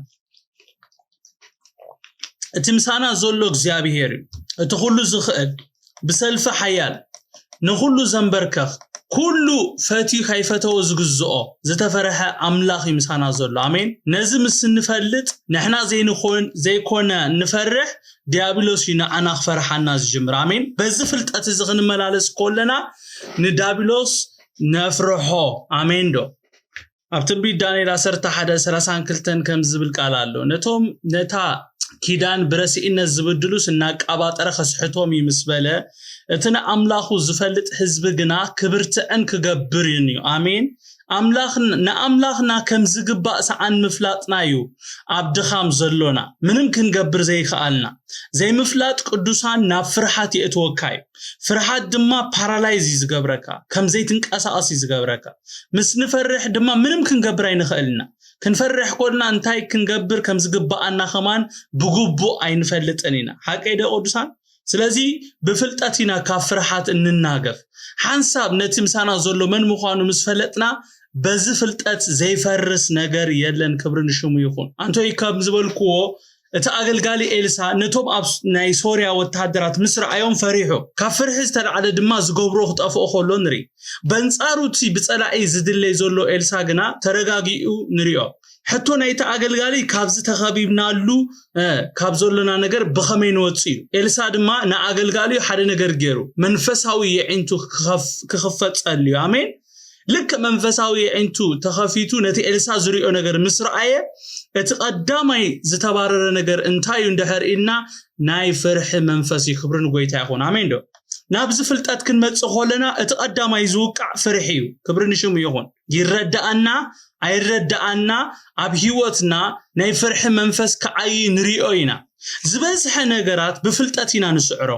እቲ ምሳና ዘሎ እግዚኣብሔር እዩ። እቲ ኩሉ ዝኽእል ብሰልፊ ሓያል ንኹሉ ዘንበርከኽ ኩሉ ፈትዩ ከይፈተዎ ዝግዝኦ ዝተፈርሐ ኣምላኽ እዩ ምሳና ዘሎ። ኣሜን። ነዚ ምስ እንፈልጥ ንሕና ዘይንኾን ዘይኮነ ንፈርሕ ዲያብሎስ እዩ ንዓና ክፈርሓና ዝጅምር። ኣሜን። በዚ ፍልጠት እዚ ክንመላለስ ከለና ንዳብሎስ ነፍርሖ። ኣሜን ዶ? ኣብ ትንቢት ዳንኤል ዓሰርተ ሓደ ሰላሳን ክልተን ከም ዝብል ቃል ኣሎ። ነቶም ነታ ኪዳን ብረስኢነት ዝብድሉስ እናቃባጠረ ከስሕቶም እዩ ምስ በለ፣ እቲ ንኣምላኹ ዝፈልጥ ህዝቢ ግና ክብርትዕን ክገብርን እዩ። ኣሜን። ኣምላኽ ንኣምላኽና ከም ዝግባእ ሰዓን ምፍላጥና እዩ ኣብ ድኻም ዘሎና ምንም ክንገብር ዘይከኣልና። ዘይምፍላጥ ቅዱሳን ናብ ፍርሓት የእትወካ እዩ። ፍርሓት ድማ ፓራላይዝ እዩ ዝገብረካ፣ ከም ዘይትንቀሳቐስ እዩ ዝገብረካ። ምስ ንፈርሕ ድማ ምንም ክንገብር ኣይንኽእልና። ክንፈርሕ ኮልና እንታይ ክንገብር ከም ዝግባኣና ከማን ብግቡእ ኣይንፈልጥን ኢና። ሓቀይ ዶ ቅዱሳን? ስለዚ ብፍልጠት ኢና ካብ ፍርሓት እንናገፍ። ሓንሳብ ነቲ ምሳና ዘሎ መን ምዃኑ ምስ ፈለጥና በዚ ፍልጠት ዘይፈርስ ነገር የለን። ክብሪ ንሽሙ ይኹን። ኣንቶይ ከም ዝበልክዎ እቲ ኣገልጋሊ ኤልሳ ነቶም ኣብ ናይ ሶርያ ወተሃደራት ምስ ረኣዮም ፈሪሑ። ካብ ፍርሒ ዝተላዕለ ድማ ዝገብሮ ክጠፍኦ ከሎ ንርኢ። በንጻሩ እቲ ብጸላኢ ዝድለይ ዘሎ ኤልሳ ግና ተረጋጊኡ ንሪኦ። ሕቶ ናይቲ ኣገልጋሊ ካብዚ ተኸቢብናሉ ካብ ዘሎና ነገር ብኸመይ ንወጽእ እዩ? ኤልሳ ድማ ንኣገልጋሊኡ ሓደ ነገር ገይሩ መንፈሳዊ የዒንቱ ክኽፈጸሉ እዩ። ኣሜን። ልክዕ መንፈሳዊ ኣዒንቱ ተኸፊቱ ነቲ ኤልሳ ዝሪኦ ነገር ምስ ረኣየ፣ እቲ ቀዳማይ ዝተባረረ ነገር እንታይ እዩ እንድሕር ኢልና፣ ናይ ፍርሒ መንፈስ እዩ። ክብሪ ንጎይታ ይኹን። ኣሜን ዶ? ናብዚ ፍልጠት ክንመጽእ ከለና እቲ ቀዳማይ ዝውቃዕ ፍርሒ እዩ። ክብሪ ንሽሙ ይኹን። ይረዳኣና ኣይረዳኣና፣ ኣብ ህይወትና ናይ ፍርሒ መንፈስ ክዓይ ንሪኦ ኢና። ዝበዝሐ ነገራት ብፍልጠት ኢና ንስዕሮ።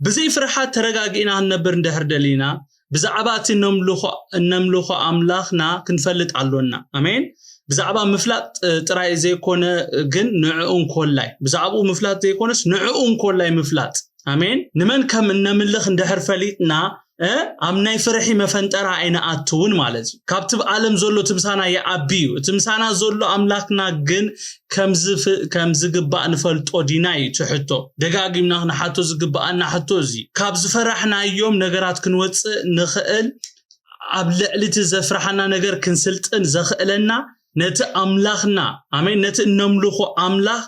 ብዘይ ፍርሓት ተረጋጊእና ክንነብር እንድሕር ደሊና፣ ብዛዕባ እቲ እነምልኾ እነምልኾ ኣምላኽና ክንፈልጥ ኣሎና። ኣሜን። ብዛዕባ ምፍላጥ ጥራይ ዘይኮነ፣ ግን ንዕኡ እንኮላይ፣ ብዛዕባኡ ምፍላጥ ዘይኮነስ ንዕኡ እንኮላይ ምፍላጥ። ኣሜን። ንመን ከም እነምልኽ እንድሕር ፈሊጥና፣ ኣብ ናይ ፍርሒ መፈንጠራ ኣይንኣትውን ማለት እዩ። ካብቲ ዓለም ዘሎ እቲ ምሳና ይዓቢ እዩ። እቲ ምሳና ዘሎ ኣምላኽና ግን ከም ዝግባእ ንፈልጦ ዲና እዩ እቲ ሕቶ። ደጋጊምና ክንሓቶ ዝግባኣና ሕቶ እዚ። ካብ ዝፈራሕናዮም ነገራት ክንወፅእ ንኽእል፣ ኣብ ልዕሊ እቲ ዘፍርሓና ነገር ክንስልጥን ዘኽእለና ነቲ ኣምላኽና፣ ኣሜን፣ ነቲ እነምልኾ ኣምላኽ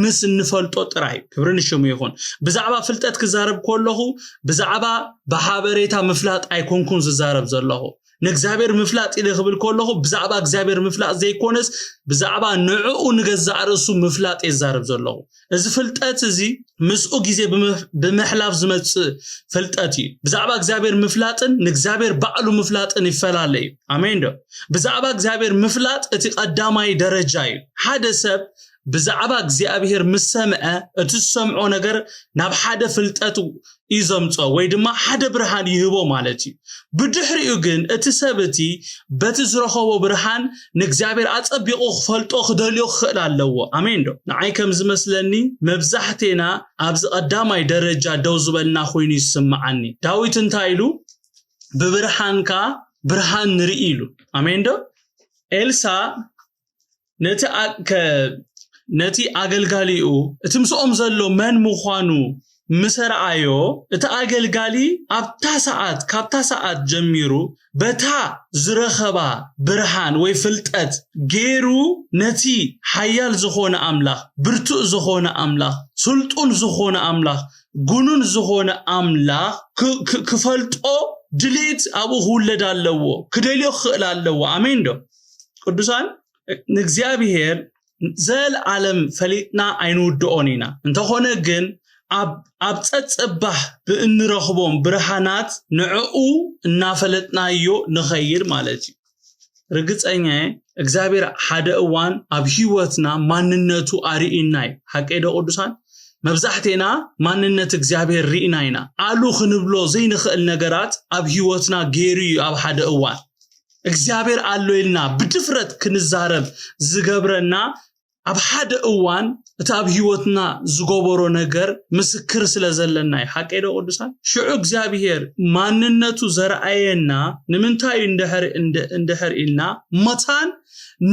ምስ እንፈልጦ ጥራይ። ክብሪ ንሽሙ ይኹን። ብዛዕባ ፍልጠት ክዛረብ ከለኹ ብዛዕባ ብሓበሬታ ምፍላጥ ኣይኮንኩን ዝዛረብ ዘለኹ። ንእግዚኣብሔር ምፍላጥ ኢለ ክብል ከለኹ ብዛዕባ እግዚኣብሔር ምፍላጥ ዘይኮነስ፣ ብዛዕባ ንዕኡ ንገዛእ ርእሱ ምፍላጥ እየ ዝዛረብ ዘለኹ። እዚ ፍልጠት እዚ ምስኡ ግዜ ብምሕላፍ ዝመጽእ ፍልጠት እዩ። ብዛዕባ እግዚኣብሔር ምፍላጥን ንእግዚኣብሔር ባዕሉ ምፍላጥን ይፈላለ እዩ። ኣሜን ዶ? ብዛዕባ እግዚኣብሔር ምፍላጥ እቲ ቀዳማይ ደረጃ እዩ። ሓደ ሰብ ብዛዕባ እግዚኣብሔር ምስ ሰምዐ፣ እቲ ዝሰምዖ ነገር ናብ ሓደ ፍልጠት እዩ ዘምጾ፣ ወይ ድማ ሓደ ብርሃን ይህቦ ማለት እዩ። ብድሕሪኡ ግን እቲ ሰብ እቲ በቲ ዝረኸቦ ብርሃን ንእግዚኣብሔር ኣጸቢቑ ክፈልጦ ክደልዮ ክኽእል ኣለዎ። ኣሜን ዶ? ንዓይ ከም ዝመስለኒ መብዛሕቴና ኣብዚ ቀዳማይ ደረጃ ደው ዝበልና ኮይኑ ይስምዓኒ። ዳዊት እንታይ ኢሉ? "ብብርሃንካ ብርሃን ንርኢ" ኢሉ። ኣሜን ዶ? ኤልሳ ነቲ ኣ-፣ ከ-፣ ነቲ ኣገልጋሊኡ እቲ ምስኦም ዘሎ መን ምዃኑ ምስ ረኣዮ፣ እቲ ኣገልጋሊ ኣብታ ሰዓት፣ ካብታ ሰዓት ጀሚሩ በታ ዝረኸባ ብርሃን ወይ ፍልጠት ገይሩ ነቲ ሓያል ዝኾነ ኣምላኽ፣ ብርቱእ ዝኾነ ኣምላኽ፣ ስልጡን ዝኾነ ኣምላኽ፣ ጉኑን ዝኾነ ኣምላኽ ክ-፣ ክ-፣ ክፈልጦ ድሌት ኣብኡ ክውለድ ኣለዎ፣ ክደልዮ ክኽእል ኣለዎ። ኣሜን ዶ? ቅዱሳን፣ ንእግዚኣብሔር ዘልዓለም ፈሊጥና ኣይንውድኦን ኢና። እንተኾነ ግን ኣብ፣ ኣብ ጸጸባሕ ብእንረኽቦም ብርሃናት ንዕኡ እናፈለጥናዮ ንኸይድ ማለት እዩ። ርግጸኛ እየ፣ እግዚኣብሔር ሓደ እዋን ኣብ ህይወትና ማንነቱ ኣርኢና እዩ። ሓቀይ ዶ ቅዱሳን? መብዛሕቴና ማንነት እግዚኣብሔር ርኢና ኢና። ኣሉ ክንብሎ ዘይንኽእል ነገራት ኣብ ህይወትና ገይሩ እዩ ኣብ ሓደ እዋን። እግዚኣብሔር ኣሎ ኢልና ብድፍረት ክንዛረብ ዝገብረና ኣብ ሓደ እዋን እቲ ኣብ ህይወትና ዝገበሮ ነገር ምስክር ስለ ዘለና እዩ። ሓቀይ ዶ ቅዱሳን? ሽዑ እግዚኣብሔር ማንነቱ ዘርኣየና ንምንታይ እዩ እንድሕር፣ እንድ-፣ እንድሕር ኢልና መታን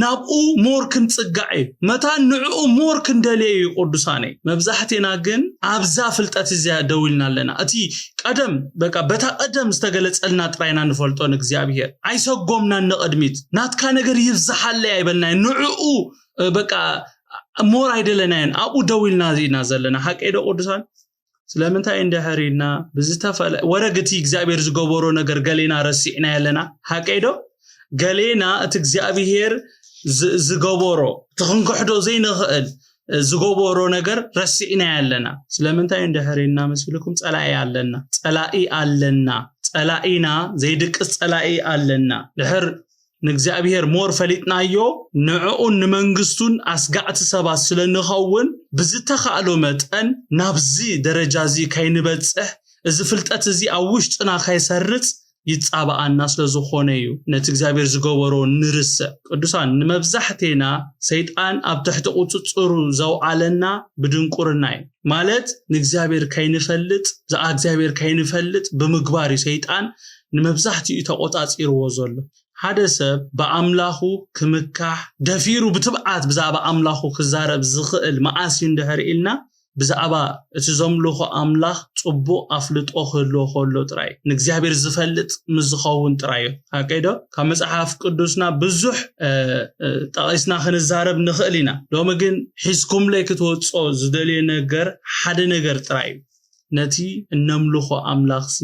ናብኡ ሞር ክንጽጋዕ እዩ። መታን ንዕኡ ሞር ክንደልየ እዩ ቅዱሳነይ። መብዛሕቴና ግን ኣብዛ ፍልጠት እዚያ ደው ኢልና ኣለና። እቲ ቀደም፣ በቃ በታ ቀደም ዝተገለጸልና ጥራይና ንፈልጦ ንእግዚኣብሔር። ኣይሰጎምናን ንቕድሚት። ናትካ ነገር ይብዝሓለይ ኣይበልናዮ። ንዕኡ፣ እ፣ በቃ ሞር ኣይደለናዮን። ኣብኡ ደው ኢልና ኢና ዘለና። ሓቀይ ዶ ቅዱሳን? ስለምንታይ እንድሕር ኢልና ብዝተፈለ-፣ ወረግ እቲ እግዚኣብሔር ዝገበሮ ነገር ገሌና ረሲዕና ኣለና። ሓቀይ ዶ? ገሌና እቲ እግዚኣብሔር ዝ-፣ ዝገበሮ፣ እቲ ክንክሕዶ ዘይንኽእል፣ እ፣ ዝገበሮ ነገር ረሲዕና ኣለና። ስለምንታይ እንድሕር ኢልና መሲልኩም? ጸላኢ ኣለና። ጸላኢ ኣለና። ጸላኢና፣ ዘይድቅስ ጸላኢ ኣለና። ድሕር ንእግዚኣብሔር ሞር ፈሊጥናዮ፣ ንዕኡን ንመንግስቱን ኣስጋዕቲ ሰባት ስለ ንኸውን፣ ብዝተኻእሎ መጠን ናብዚ ደረጃ እዚ ከይንበጽሕ፣ እዚ ፍልጠት እዚ ኣብ ውሽጥና ከይሰርጽ ይጻባኣና ስለ ዝኾነ እዩ። ነቲ እግዚኣብሔር ዝገበሮ ንርስዕ። ቅዱሳን፣ ንመብዛሕቴና ሰይጣን ኣብ ትሕቲ ቁጽጽሩ ዘውዓለና ብድንቁርና እዩ። ማለት ንእግዚኣብሔር ከይንፈልጥ፣ ብዛዕባ እግዚኣብሔር ከይንፈልጥ ብምግባር እዩ ሰይጣን ንመብዛሕትኡ ተቆጻጺርዎ ዘሎ። ሓደ ሰብ ብኣምላኹ ክምካሕ፣ ደፊሩ ብትብዓት ብዛዕባ ኣምላኹ ክዛረብ ዝኽእል መዓስ እዩ እንድሕር ኢልና፣ ብዛዕባ እቲ ዘምልኾ ኣምላኽ ጽቡቕ ኣፍልጦ ክህልዎ ከሎ ጥራይ እዩ። ንእግዚኣብሔር ዝፈልጥ ምስ ዝኸውን ጥራይ እዩ። ሓቀይ ዶ? ካብ መጽሓፍ ቅዱስና ብዙሕ፣ እ፣ እ፣ ጠቒስና ክንዛረብ ንኽእል ኢና። ሎሚ ግን ሒዝኩምለይ ክትወጾ ዝደልዮ ነገር ሓደ ነገር ጥራይ እዩ። ነቲ እነምልኾ ኣምላኽሲ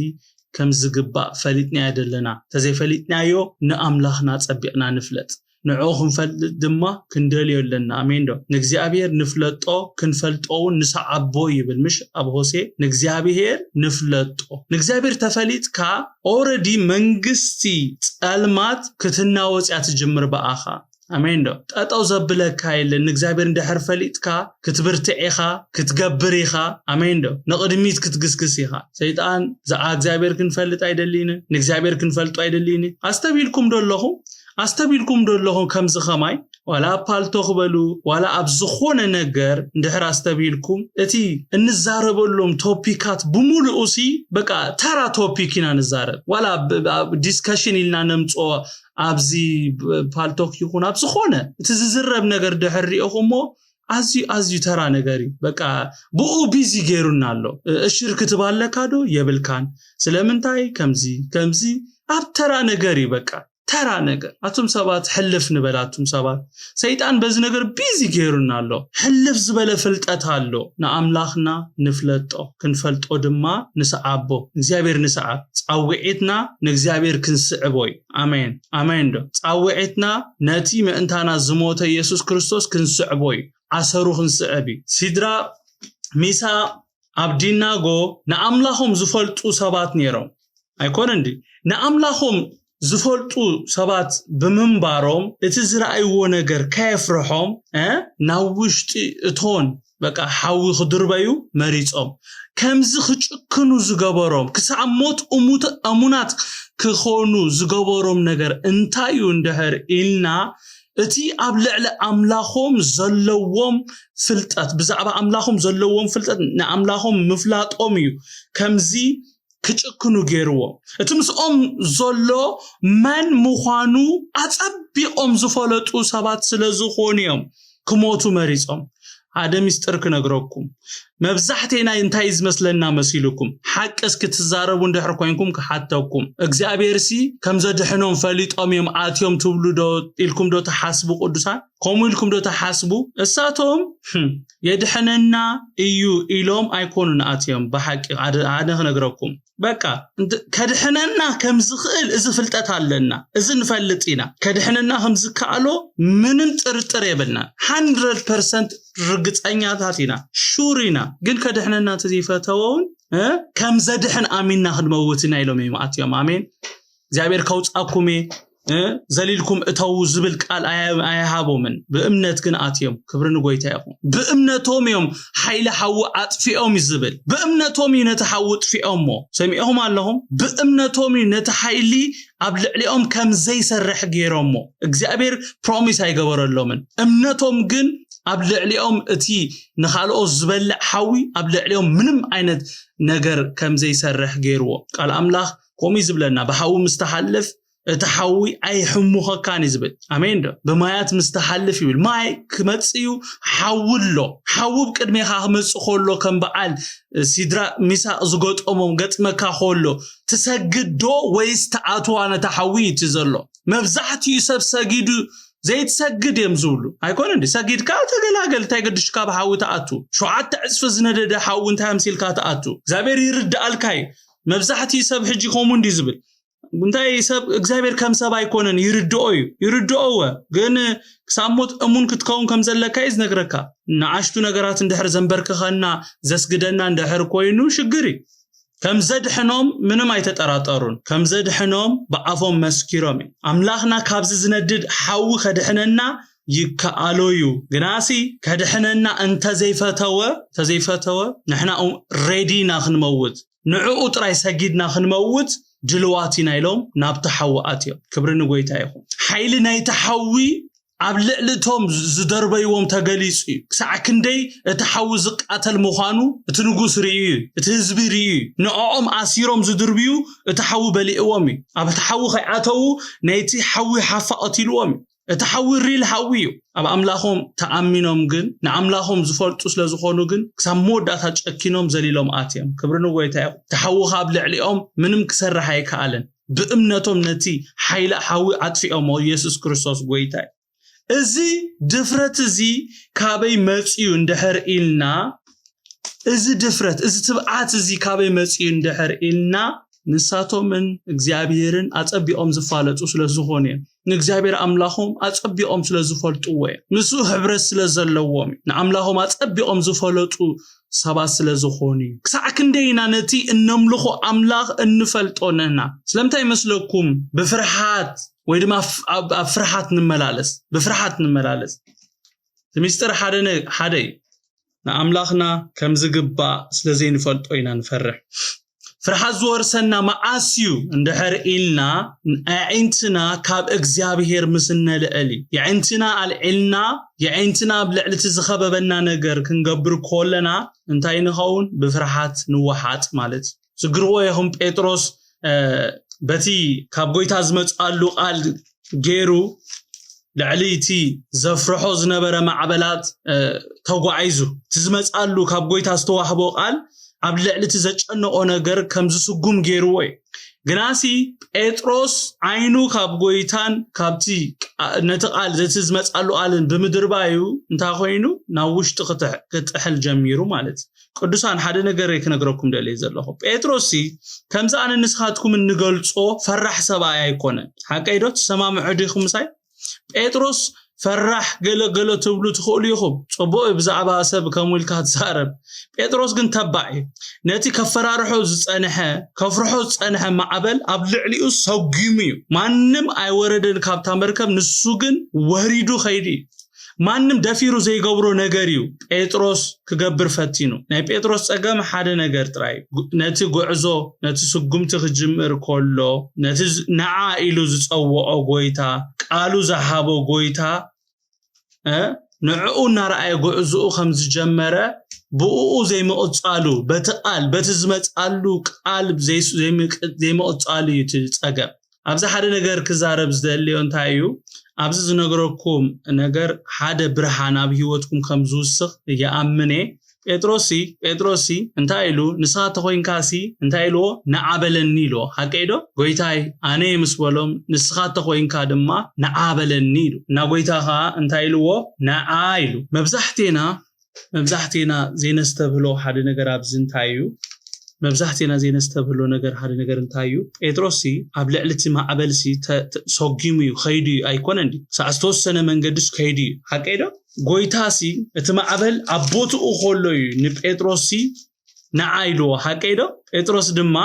ከም ዝግባእ ፈሊጥናዮ ዘለና። እንተዘይፈሊጥናዮ ንኣምላኽና ጸቢቕና ንፍለጥ። ንዕኡ ክንፈልጥ ድማ ክንደልዮ ኣለና። ኣሜን ዶ? ንእግዚኣብሔር ንፍለጦ፣ ክንፈልጦ እውን ንሰዓቦ ይብል፣ ምሽ ኣብ ሆሴ? ንእግዚኣብሔር ንፍለጦ። ንእግዚኣብሔር ተፈሊጥካ፣ ኦረዲ መንግስቲ ጸልማት ክትናወጽ እያ ትጅምር ብኣኻ። ኣሜን ዶ? ጠጠው ዘብለካ የለን። ንእግዚኣብሔር እንድሕር ፈሊጥካ ክትብርትዕ ኢኻ፣ ክትገብር ኢኻ። ኣሜን ዶ? ንቕድሚት ክትግስግስ ኢኻ። ሰይጣን ዝኣ እግዚኣብሔር ክንፈልጥ ኣይደልይን፣ ንእግዚኣብሔር ክንፈልጦ ኣይደልይን። ኣስተቢልኩም ዶ ኣለኹም? ኣስተቢልኩም ዶ ኣለኹም? ከምዚ ኸማይ ዋላ ኣብ ፓልቶ ክበሉ ዋላ ኣብ ዝኾነ ነገር እንድሕር ኣስተቢልኩም፣ እቲ እንዛረበሎም ቶፒካት ብምሉኡ ሲ በቃ ተራ ቶፒክ ኢና ንዛረብ። ዋላ ብ- ብ- ኣብ ዲስከሽን ኢልና ነምፅኦ ኣብዚ ብ- ፓልቶክ ይኹን ኣብ ዝኾነ እቲ ዝዝረብ ነገር ድሕር ሪኦኹሞ ኣዝዩ ኣዝዩ ተራ ነገር እዩ። በቃ ብኡ ቢዚ ገይሩና ኣሎ። እሽር ክትባለካ ዶ የብልካን? ስለምንታይ ከምዚ ከምዚ ኣብ ተራ ነገር እዩ። በቃ ተራ ነገር። ኣቱም ሰባት ሕልፍ ንበል። ኣቱም ሰባት ሰይጣን በዚ ነገር ቢዚ ገይሩና ኣሎ። ሕልፍ ዝበለ ፍልጠት ኣሎ። ንኣምላኽና ንፍለጦ፣ ክንፈልጦ ድማ ንስዓቦ። እግዚኣብሔር ንስዓብ። ጻውዒትና ንእግዚኣብሔር ክንስዕቦ እዩ። ኣሜን ኣሜን። ዶ ጻውዒትና ነቲ ምእንታና ዝሞተ ኢየሱስ ክርስቶስ ክንስዕቦ እዩ። ኣሰሩ ክንስዕብ እዩ። ሲድራ ሚሳ ኣብዲናጎ ንኣምላኾም ዝፈልጡ ሰባት ነይሮም። ኣይኮነ እንዲ ንኣምላኾም ዝፈልጡ ሰባት ብምንባሮም እቲ ዝረኣይዎ ነገር ከየፍርሖም እ ናብ ውሽጢ እቶን በቃ ሓዊ ክድርበዩ መሪጾም። ከምዚ ክጭክኑ ዝገበሮም ክሳብ ሞት እሙት- እሙናት ክኾኑ ዝገበሮም ነገር እንታይ እዩ እንድሕር ኢልና እቲ ኣብ ልዕሊ ኣምላኾም ዘለዎም ፍልጠት ብዛዕባ ኣምላኾም ዘለዎም ፍልጠት ንኣምላኾም ምፍላጦም እዩ ከምዚ ክጭክኑ ገይርዎም። እቲ ምስኦም ዘሎ መን ምዃኑ ኣጸቢቖም ዝፈለጡ ሰባት ስለ ዝኾኑ እዮም ክሞቱ መሪጾም። ሓደ ሚስጥር ክነግረኩም። መብዛሕቴና እንታይ ዝመስለና መሲልኩም? ሓቂ እስኪ ትዛረቡ እንድሕር ኮይንኩም ክሓተኩም። እግዚኣብሔር ሲ ከም ዘድሕኖም ፈሊጦም እዮም ኣትዮም ትብሉ ዶ ኢልኩም ዶ ትሓስቡ ቅዱሳን? ከምኡ ኢልኩም ዶ ትሓስቡ? እሳቶም ህም፣ የድሕነና እዩ ኢሎም ኣይኮኑን ኣትዮም። ብሓቂ ሓደ ሓደ ክነግረኩም በቃ እንት- ከድሕነና ከም ዝኽእል እዚ ፍልጠት ኣለና፣ እዚ ንፈልጥ ኢና። ከድሕነና ከም ዝከኣሎ ምንም ጥርጥር የብልና፣ ሃንድረድ ፐርሰንት ርግፀኛታት ኢና፣ ሹር ኢና። ግን ከድሕነና እንተዘይፈተወ እውን እ፣ ከም ዘድሕን ኣሚንና ክንመውት ኢና ኢሎም እዮም ኣትዮም። ኣሜን። እግዚኣብሔር ከውፃኩም እየ እ፣ ዘሊልኩም እተዉ ዝብል ቃል ኣያ- ኣያሃቦምን ብእምነት ግን ኣትዮም። ክብሪ ንጎይታ ይኹን። ብእምነቶም እዮም ሓይሊ ሓዊ ኣጥፊኦም እዩ ዝብል። ብእምነቶም እዩ ነቲ ሓዊ ጥፊኦሞ። ሰሚዕኹም ኣለኹም? ብእምነቶም እዩ ነቲ ሓይሊ ኣብ ልዕሊኦም ከም ዘይሰርሕ ገይሮሞ። እግዚኣብሔር ፕሮሚስ ኣይገበረሎምን። እምነቶም ግን ኣብ ልዕሊኦም እቲ ንኻልኦት ዝበልዕ ሓዊ ኣብ ልዕሊኦም ምንም ዓይነት ነገር ከም ዘይሰርሕ ገይርዎ። ቃል ኣምላኽ ከምኡ እዩ ዝብለና፣ ብሓዊ ምስ ትሓልፍ እቲ ሓዊ ኣይሕሙኸካን እዩ ዝብል። ኣሜን ዶ? ብማያት ምስ ትሓልፍ ይብል። ማይ ክመጽእ እዩ፣ ሓዊ ኣሎ። ሓዊ ብቅድሜኻ ክመጽእ ከሎ ከም በዓል ሲድራቅ ሚሳቅ ዝገጠሞም ገጥመካ ከሎ ትሰግድ ዶ ወይስ ትኣትዋ ነታ ሓዊ እዩ እቲ ዘሎ? መብዛሕትኡ ሰብ ሰጊዱ ዘይትሰግድ እዮም ዝብሉ። ኣይኮነ እንዲ ሰጊድካ ተገላገል፣ እንታይ ገድሽካ ብሓዊ ትኣቱ? ሸውዓተ ዕፅፊ ዝነደደ ሓዊ እንታይ ኣምሲልካ ትኣቱ? እግዚኣብሔር ይርድኣልካ እዩ። መብዛሕትኡ ሰብ ሕጂ ከምኡ እንዲ ዝብል እንታይ ሰብ እግዚኣብሔር ከም ሰብ ኣይኮነን፣ ይርድኦ እዩ፣ ይርድኦ እወ። ግን ክሳብ ሞት እሙን ክትከውን ከም ዘለካ እዩ ዝነግረካ። ንኣሽቱ ነገራት እንድሕር ዘንበርክኸና ዘስግደና እንድሕር ኮይኑ ሽግር እዩ። ከም ዘድሕኖም ምንም ኣይተጠራጠሩን። ከም ዘድሕኖም ብኣፎም መስኪሮም እዮም። ኣምላኽና ካብዚ ዝነድድ ሓዊ ከድሕነና ይከኣሎ እዩ። ግናሲ ከድሕነና እንተዘይፈተወ እንተዘይፈተወ ንሕና ሬዲ ኢና ክንመውት። ንዕኡ ጥራይ ሰጊድና ክንመውት ድልዋት ኢና ኢሎም ናብቲ ሓዊ ኣትዮም። ክብሪ ንጎይታ ይኹን። ሓይሊ ናይቲ ሓዊ ኣብ ልዕሊ እቶም ዝደርበይዎም ተገሊጹ እዩ። ክሳዕ ክንደይ እቲ ሓዊ ዝቃተል ምዃኑ እቲ ንጉስ ርእዩ እዩ፣ እቲ ህዝቢ ርእዩ እዩ። ንዕኦም ኣሲሮም ዝድርብዩ እቲ ሓዊ በሊዕዎም እዩ። ኣብ እቲ ሓዊ ከይኣተዉ ናይቲ ሓዊ ሓፋ ቀቲልዎም እዩ። እቲ ሓዊ ሪል ሓዊ እዩ። ኣብ ኣምላኾም ተኣሚኖም ግን ንኣምላኾም ዝፈልጡ ስለ ዝኾኑ ግን ክሳብ መወዳእታ ጨኪኖም ዘሊሎም ኣትዮም። ክብሪ ንጎይታ ይኹን። እቲ ሓዊ ካብ ልዕሊኦም ምንም ክሰርሕ ኣይከኣለን። ብእምነቶም ነቲ ሓይለ ሓዊ ኣጥፊኦሞ። ኢየሱስ ክርስቶስ ጎይታ እዩ። እዚ ድፍረት እዚ ካበይ መፅዩ እንድሕር ኢልና እዚ ድፍረት እዚ ትብዓት እዚ ካበይ መፅዩ እንድሕር ኢልና ንሳቶምን እግዚኣብሔርን ኣጸቢቖም ዝፋለጡ ስለ ዝኾኑ እዮም። ንእግዚኣብሔር ኣምላኾም ኣጸቢቖም ስለ ዝፈልጥዎ እዮም። ምስኡ ሕብረት ስለ ዘለዎም እዩ። ንኣምላኾም ኣጸቢቖም ዝፈለጡ ሰባት ስለ ዝኾኑ እዩ። ክሳዕ ክንደይ ኢና ነቲ እነምልኾ ኣምላኽ እንፈልጦ ነና? ስለምንታይ ይመስለኩም? ብፍርሓት ወይ ድማ ኣብ ፍርሓት ንመላለስ፣ ብፍርሓት ንመላለስ። እቲ ሚስጥር ሓደ ሓደ እዩ። ንኣምላኽና ከም ዝግባእ ስለ ዘይንፈልጦ ኢና ንፈርሕ። ፍርሓት ዝወርሰና መዓስ እዩ እንድሕር ኢልና፣ ኣዒንትና ካብ እግዚኣብሔር ምስ እነልዕል እዩ። የዒንትና ኣልዒልና፣ የዒንትና ኣብ ልዕሊ እቲ ዝኸበበና ነገር ክንገብር ከለና እንታይ ንኸውን? ብፍርሓት ንወሓጥ ማለት እዩ። ዝግርዎ ይኹም ጴጥሮስ በቲ ካብ ጎይታ ዝመፅኣሉ ቃል ገይሩ ልዕሊ እቲ ዘፍርሖ ዝነበረ ማዕበላት ተጓዒዙ፣ እቲ ዝመፅኣሉ ካብ ጎይታ ዝተዋህቦ ቃል ኣብ ልዕሊ እቲ ዘጨነቆ ነገር ከም ዝስጉም ገይርዎ እዩ። ግናሲ ጴጥሮስ ዓይኑ ካብ ጎይታን ካብቲ ነቲ ቃል ዘቲ ዝመፅኣሉ ቃልን ብምድርባዩ እንታይ ኮይኑ ናብ ውሽጢ ክጥሕል ጀሚሩ ማለት እዩ። ቅዱሳን ሓደ ነገር ክነግረኩም ደልየ ዘለኹ። ጴጥሮስ ሲ ከምዚ ኣነ ንስኻትኩም እንገልጾ ፈራሕ ሰብኣይ ኣይኮነን። ሓቀይ ዶ? ትሰማምዑ ዲኹም ምሳይ? ጴጥሮስ ፈራሕ ገለ ገለ ትብሉ ትኽእሉ ኢኹም። ጽቡቕ እዩ ብዛዕባ ሰብ ከም ኢልካ ትዛረብ። ጴጥሮስ ግን ተባዕ እዩ። ነቲ ከፈራርሖ ዝጸንሐ፣ ከፍርሖ ዝጸንሐ ማዕበል ኣብ ልዕሊኡ ሰጒሙ እዩ። ማንም ኣይወረደን ካብታ መርከብ፣ ንሱ ግን ወሪዱ ኸይዱ እዩ። ማንም ደፊሩ ዘይገብሮ ነገር እዩ ጴጥሮስ ክገብር ፈቲኑ። ናይ ጴጥሮስ ጸገም ሓደ ነገር ጥራይ እዩ። ነቲ ጉዕዞ፣ ነቲ ስጉምቲ ክጅምር ከሎ፣ ነቲ ንዓ ኢሉ ዝጸውዖ ጎይታ፣ ቃሉ ዝሃቦ ጎይታ ንዕኡ እናረኣየ ጉዕዝኡ ከም ዝጀመረ፣ ብእኡ ዘይምቕጻሉ፣ በቲ ቃል በቲ ዝመጻሉ ቃል ዘይምቕጻሉ እዩ እቲ ጸገም። ኣብዚ ሓደ ነገር ክዛረብ ዝደልዮ እንታይ እዩ? ኣብዚ ዝነግረኩም ነገር ሓደ ብርሃን ኣብ ህይወትኩም ከም ዝውስኽ ይኣምን እየ። ጴጥሮስሲ ጴጥሮስሲ እንታይ ኢሉ? ንስኻ ተኾይንካሲ እንታይ ኢልዎ? ንዓ በለኒ ኢልዎ። ሓቀይ ዶ? ጎይታይ ኣነ እየ ምስ በሎም፣ ንስኻ ተኾይንካ ድማ ንዓ በለኒ ኢሉ። እና ጎይታ ኸዓ እንታይ ኢልዎ? ንዓ ኢሉ። መብዛሕቴና መብዛሕቴና ዘይነስተብህሎ ሓደ ነገር ኣብዚ እንታይ እዩ? መብዛሕቴና ዘይነስተብህሎ ነገር ሓደ ነገር እንታይ እዩ? ጴጥሮስሲ ኣብ ልዕሊ እቲ ማዕበልሲ ሰጒሙ እዩ፣ ከይዱ እዩ ኣይኮነን ድዩ? ሳዕ ዝተወሰነ መንገድስ ከይዱ እዩ። ሓቀይ ዶ? ጎይታሲ እቲ ማዕበል ኣብ ቦትኡ ከሎ እዩ ንጴጥሮስሲ ንዓ ኢልዎ። ሓቀይ ዶ? ጴጥሮስ ድማ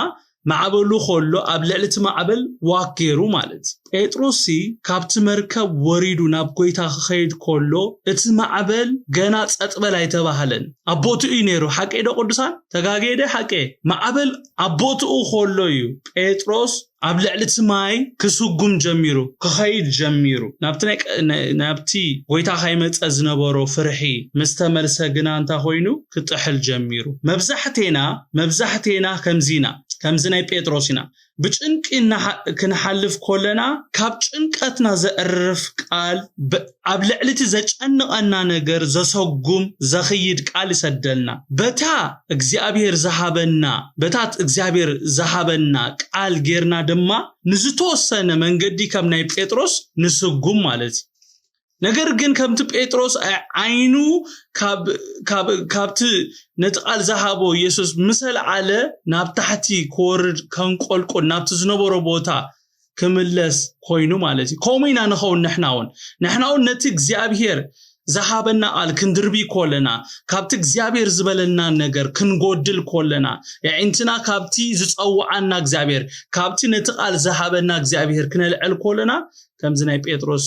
ማዕበሉ ከሎ ኣብ ልዕሊ እቲ ማዕበል ዋክ ገይሩ ማለት እዩ። ጴጥሮስሲ ካብቲ መርከብ ወሪዱ ናብ ጎይታ ክኸይድ ከሎ እቲ ማዕበል ገና ጸጥ በል ኣይተባህለን። ኣብ ቦትኡ እዩ ነይሩ። ሓቀይ ዶ ቅዱሳን? ተጋግየ ደ? ሓቀይ። ማዕበል ኣብ ቦትኡ ከሎ እዩ ጴጥሮስ ኣብ ልዕሊ እቲ ማይ ክስጉም ጀሚሩ፣ ክኸይድ ጀሚሩ። ናብቲ ናይ ናብቲ ጎይታ ከይመጸ ዝነበሮ ፍርሒ ምስ ተመልሰ ግና እንታይ ኮይኑ? ክጥሕል ጀሚሩ። መብዛሕቴና መብዛሕቴና ከምዚ ኢና። ከምዚ ናይ ጴጥሮስ ኢና። ብጭንቂ ክንሓልፍ ከለና ካብ ጭንቀትና ዘዕርፍ ቃል፣ ኣብ ልዕሊ እቲ ዘጨንቐና ነገር ዘሰጉም ዘኽይድ ቃል ይሰደልና። በታ እግዚኣብሔር ዝሃበና በታት እግዚኣብሔር ዝሃበና ቃል ጌርና ድማ ንዝተወሰነ መንገዲ ከም ናይ ጴጥሮስ ንስጉም ማለት እዩ። ነገር ግን ከምቲ ጴጥሮስ ዓይኑ ካብቲ ነቲ ቃል ዝሃቦ ኢየሱስ ምሰልዓለ ናብ ታሕቲ ክወርድ ከንቆልቁል ናብቲ ዝነበሮ ቦታ ክምለስ ኮይኑ ማለት እዩ። ከምኡ ኢና ንኸውን ንሕና እውን ንሕና እውን ነቲ እግዚኣብሔር ዝሃበና ቃል ክንድርቢ ከለና፣ ካብቲ እግዚኣብሔር ዝበለና ነገር ክንጎድል ከለና፣ የዒንትና ካብቲ ዝጸውዓና እግዚኣብሔር፣ ካብቲ ነቲ ቃል ዝሃበና እግዚኣብሔር ክነልዕል ከለና ከምዚ ናይ ጴጥሮስ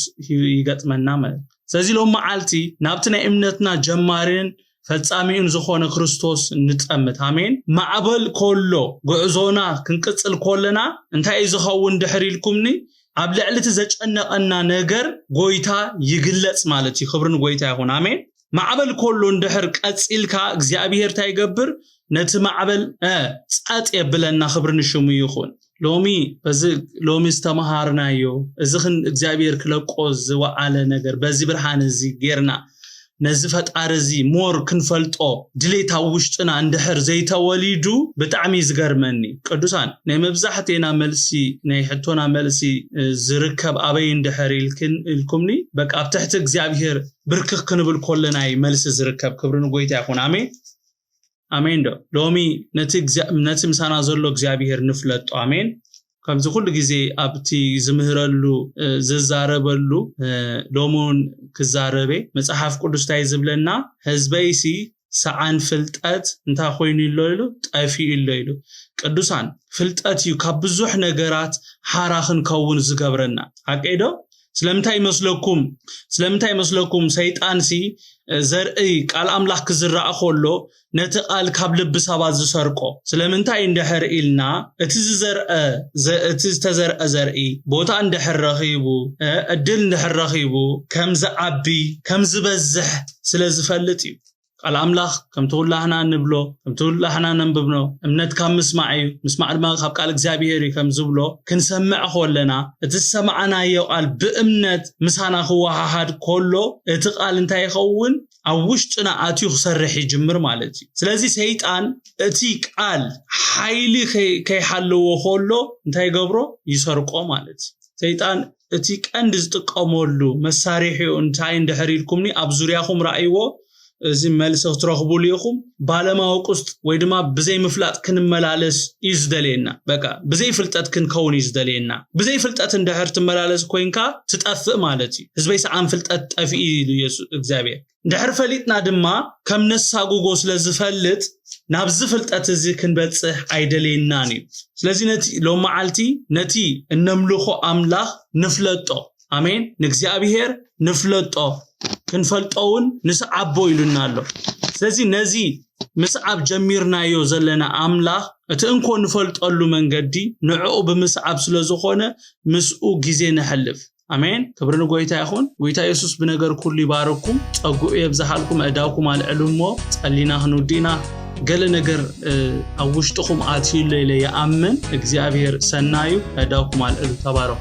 ይገጥመና ማለት። ስለዚ ሎም መዓልቲ ናብቲ ናይ እምነትና ጀማሪን ፈጻሚኡን ዝኾነ ክርስቶስ ንጠምት። ኣሜን። ማዕበል ከሎ ጉዕዞና ክንቅጽል ከለና እንታይ እዩ ዝኸውን ድሕር ኢልኩምኒ? ኣብ ልዕሊ እቲ ዘጨነቐና ነገር ጎይታ ይግለጽ ማለት እዩ። ክብሪ ንጎይታ ይኹን። ኣሜን። ማዕበል ከሎ እንድሕር ቀጺልካ እግዚኣብሔር እንታይ ይገብር? ነቲ ማዕበል ጸጥ የብለና። ክብሪ ንሽሙ ይኹን። ሎሚ በዚ ሎሚ ዝተመሃርናዮ እዚ እግዚኣብሔር ክለቆ ዝወዓለ ነገር በዚ ብርሃን እዚ ጌርና ነዚ ፈጣሪ እዚ ሞር ክንፈልጦ ድሌት ኣብ ውሽጥና እንድሕር ዘይተወሊዱ ብጣዕሚ እዩ ዝገርመኒ። ቅዱሳን ናይ መብዛሕቴና መልሲ ናይ ሕቶና መልሲ ዝርከብ ኣበይ እንድሕር ኢልኩምኒ በቃ ኣብ ትሕቲ እግዚኣብሔር ብርክኽ ክንብል ከለና እዩ መልሲ ዝርከብ። ክብሪ ንጎይታ ይኹን። ኣሜን። ኣሜን ዶ? ሎሚ ነቲ ምሳና ዘሎ እግዚኣብሔር ንፍለጦ። ኣሜን። ከምዚ ኩሉ ግዜ ኣብቲ ዝምህረሉ ዝዛረበሉ፣ ሎሚ እውን ክዛረበ፣ መፅሓፍ ቅዱስ እንታይ ዝብለና? ህዝበይሲ ሰዓን ፍልጠት እንታይ ኮይኑ ኣሎ ኢሉ? ጠፊኡ ኣሎ ኢሉ። ቅዱሳን፣ ፍልጠት እዩ ካብ ብዙሕ ነገራት ሓራ ክንከውን ዝገብረና። ሓቀይ ዶ? ስለምንታይ ይመስለኩም? ስለምንታይ ይመስለኩም? ሰይጣንሲ ዘርኢ ቃል ኣምላኽ ክዝራእ ከሎ ነቲ ቃል ካብ ልቢ ሰባት ዝሰርቆ ስለምንታይ እንድሕር ኢልና፣ እቲ ዝዘርአ እቲ ዝተዘርአ ዘርኢ ቦታ እንድሕር ረኺቡ፣ ዕድል እንድሕር ረኺቡ፣ ከም ዝዓቢ፣ ከም ዝበዝሕ ስለ ዝፈልጥ እዩ። ቃል ኣምላኽ ከምቲ ኩላህና ንብሎ፣ ከምቲ ኩላህና ነንብብኖ፣ እምነት ካብ ምስማዕ እዩ፣ ምስማዕ ድማ ካብ ቃል እግዚኣብሔር እዩ ከም ዝብሎ፣ ክንሰምዕ ከለና እቲ ዝሰማዕናዮ ቃል ብእምነት ምሳና ክወሃሃድ ከሎ እቲ ቃል እንታይ ይኸውን? ኣብ ውሽጥና ኣትዩ ክሰርሕ ይጅምር ማለት እዩ። ስለዚ ሰይጣን እቲ ቃል ሓይሊ ከይሓለዎ ከሎ እንታይ ይገብሮ? ይሰርቆ ማለት እዩ። ሰይጣን እቲ ቀንዲ ዝጥቀመሉ መሳሪሒኡ እንታይ እንድሕር ኢልኩምኒ፣ ኣብ ዙርያኹም ረኣይዎ፣ እዚ መልሲ ክትረኽቡሉ ኢኹም። ባለማወቅ ውስጥ ወይ ድማ ብዘይ ምፍላጥ ክንመላለስ እዩ ዝደልየና። በቃ ብዘይ ፍልጠት ክንከውን እዩ ዝደልየና። ብዘይ ፍልጠት እንድሕር ትመላለስ ኮይንካ ትጠፍእ ማለት እዩ። ህዝበይ ሰዓን ፍልጠት ጠፊኡ ኢሉ የሱ እግዚኣብሔር። እንድሕር ፈሊጥና ድማ ከም ነሳጉጎ ስለ ዝፈልጥ ናብዚ ፍልጠት እዚ ክንበጽሕ ኣይደልየናን እዩ። ስለዚ ነቲ ሎም መዓልቲ ነቲ እነምልኾ ኣምላኽ ንፍለጦ። ኣሜን። ንእግዚኣብሔር ንፍለጦ፣ ክንፈልጦ እውን ንስዓቦ ኢሉና ኣሎ። ስለዚ ነዚ ምስዓብ ጀሚርናዮ ዘለና ኣምላኽ እቲ እንኮ ንፈልጠሉ መንገዲ ንዕኡ ብምስዓብ ስለ ዝኾነ ምስኡ ግዜ ነሕልፍ። ኣሜን። ክብሪ ንጎይታ ይኹን። ጎይታ የሱስ ብነገር ኩሉ ይባረኩም፣ ጸጉኡ የብዝሓልኩም፣ ኣእዳውኩም ኣልዕሉ እሞ ጸሊና ክንውዲእና ገለ ነገር ኣብ ውሽጥኹም ኣትዩሎ ኢለ ይኣምን። እግዚኣብሔር ሰናዩ። ኣእዳውኩም ኣልዕሉ። ተባረኹ።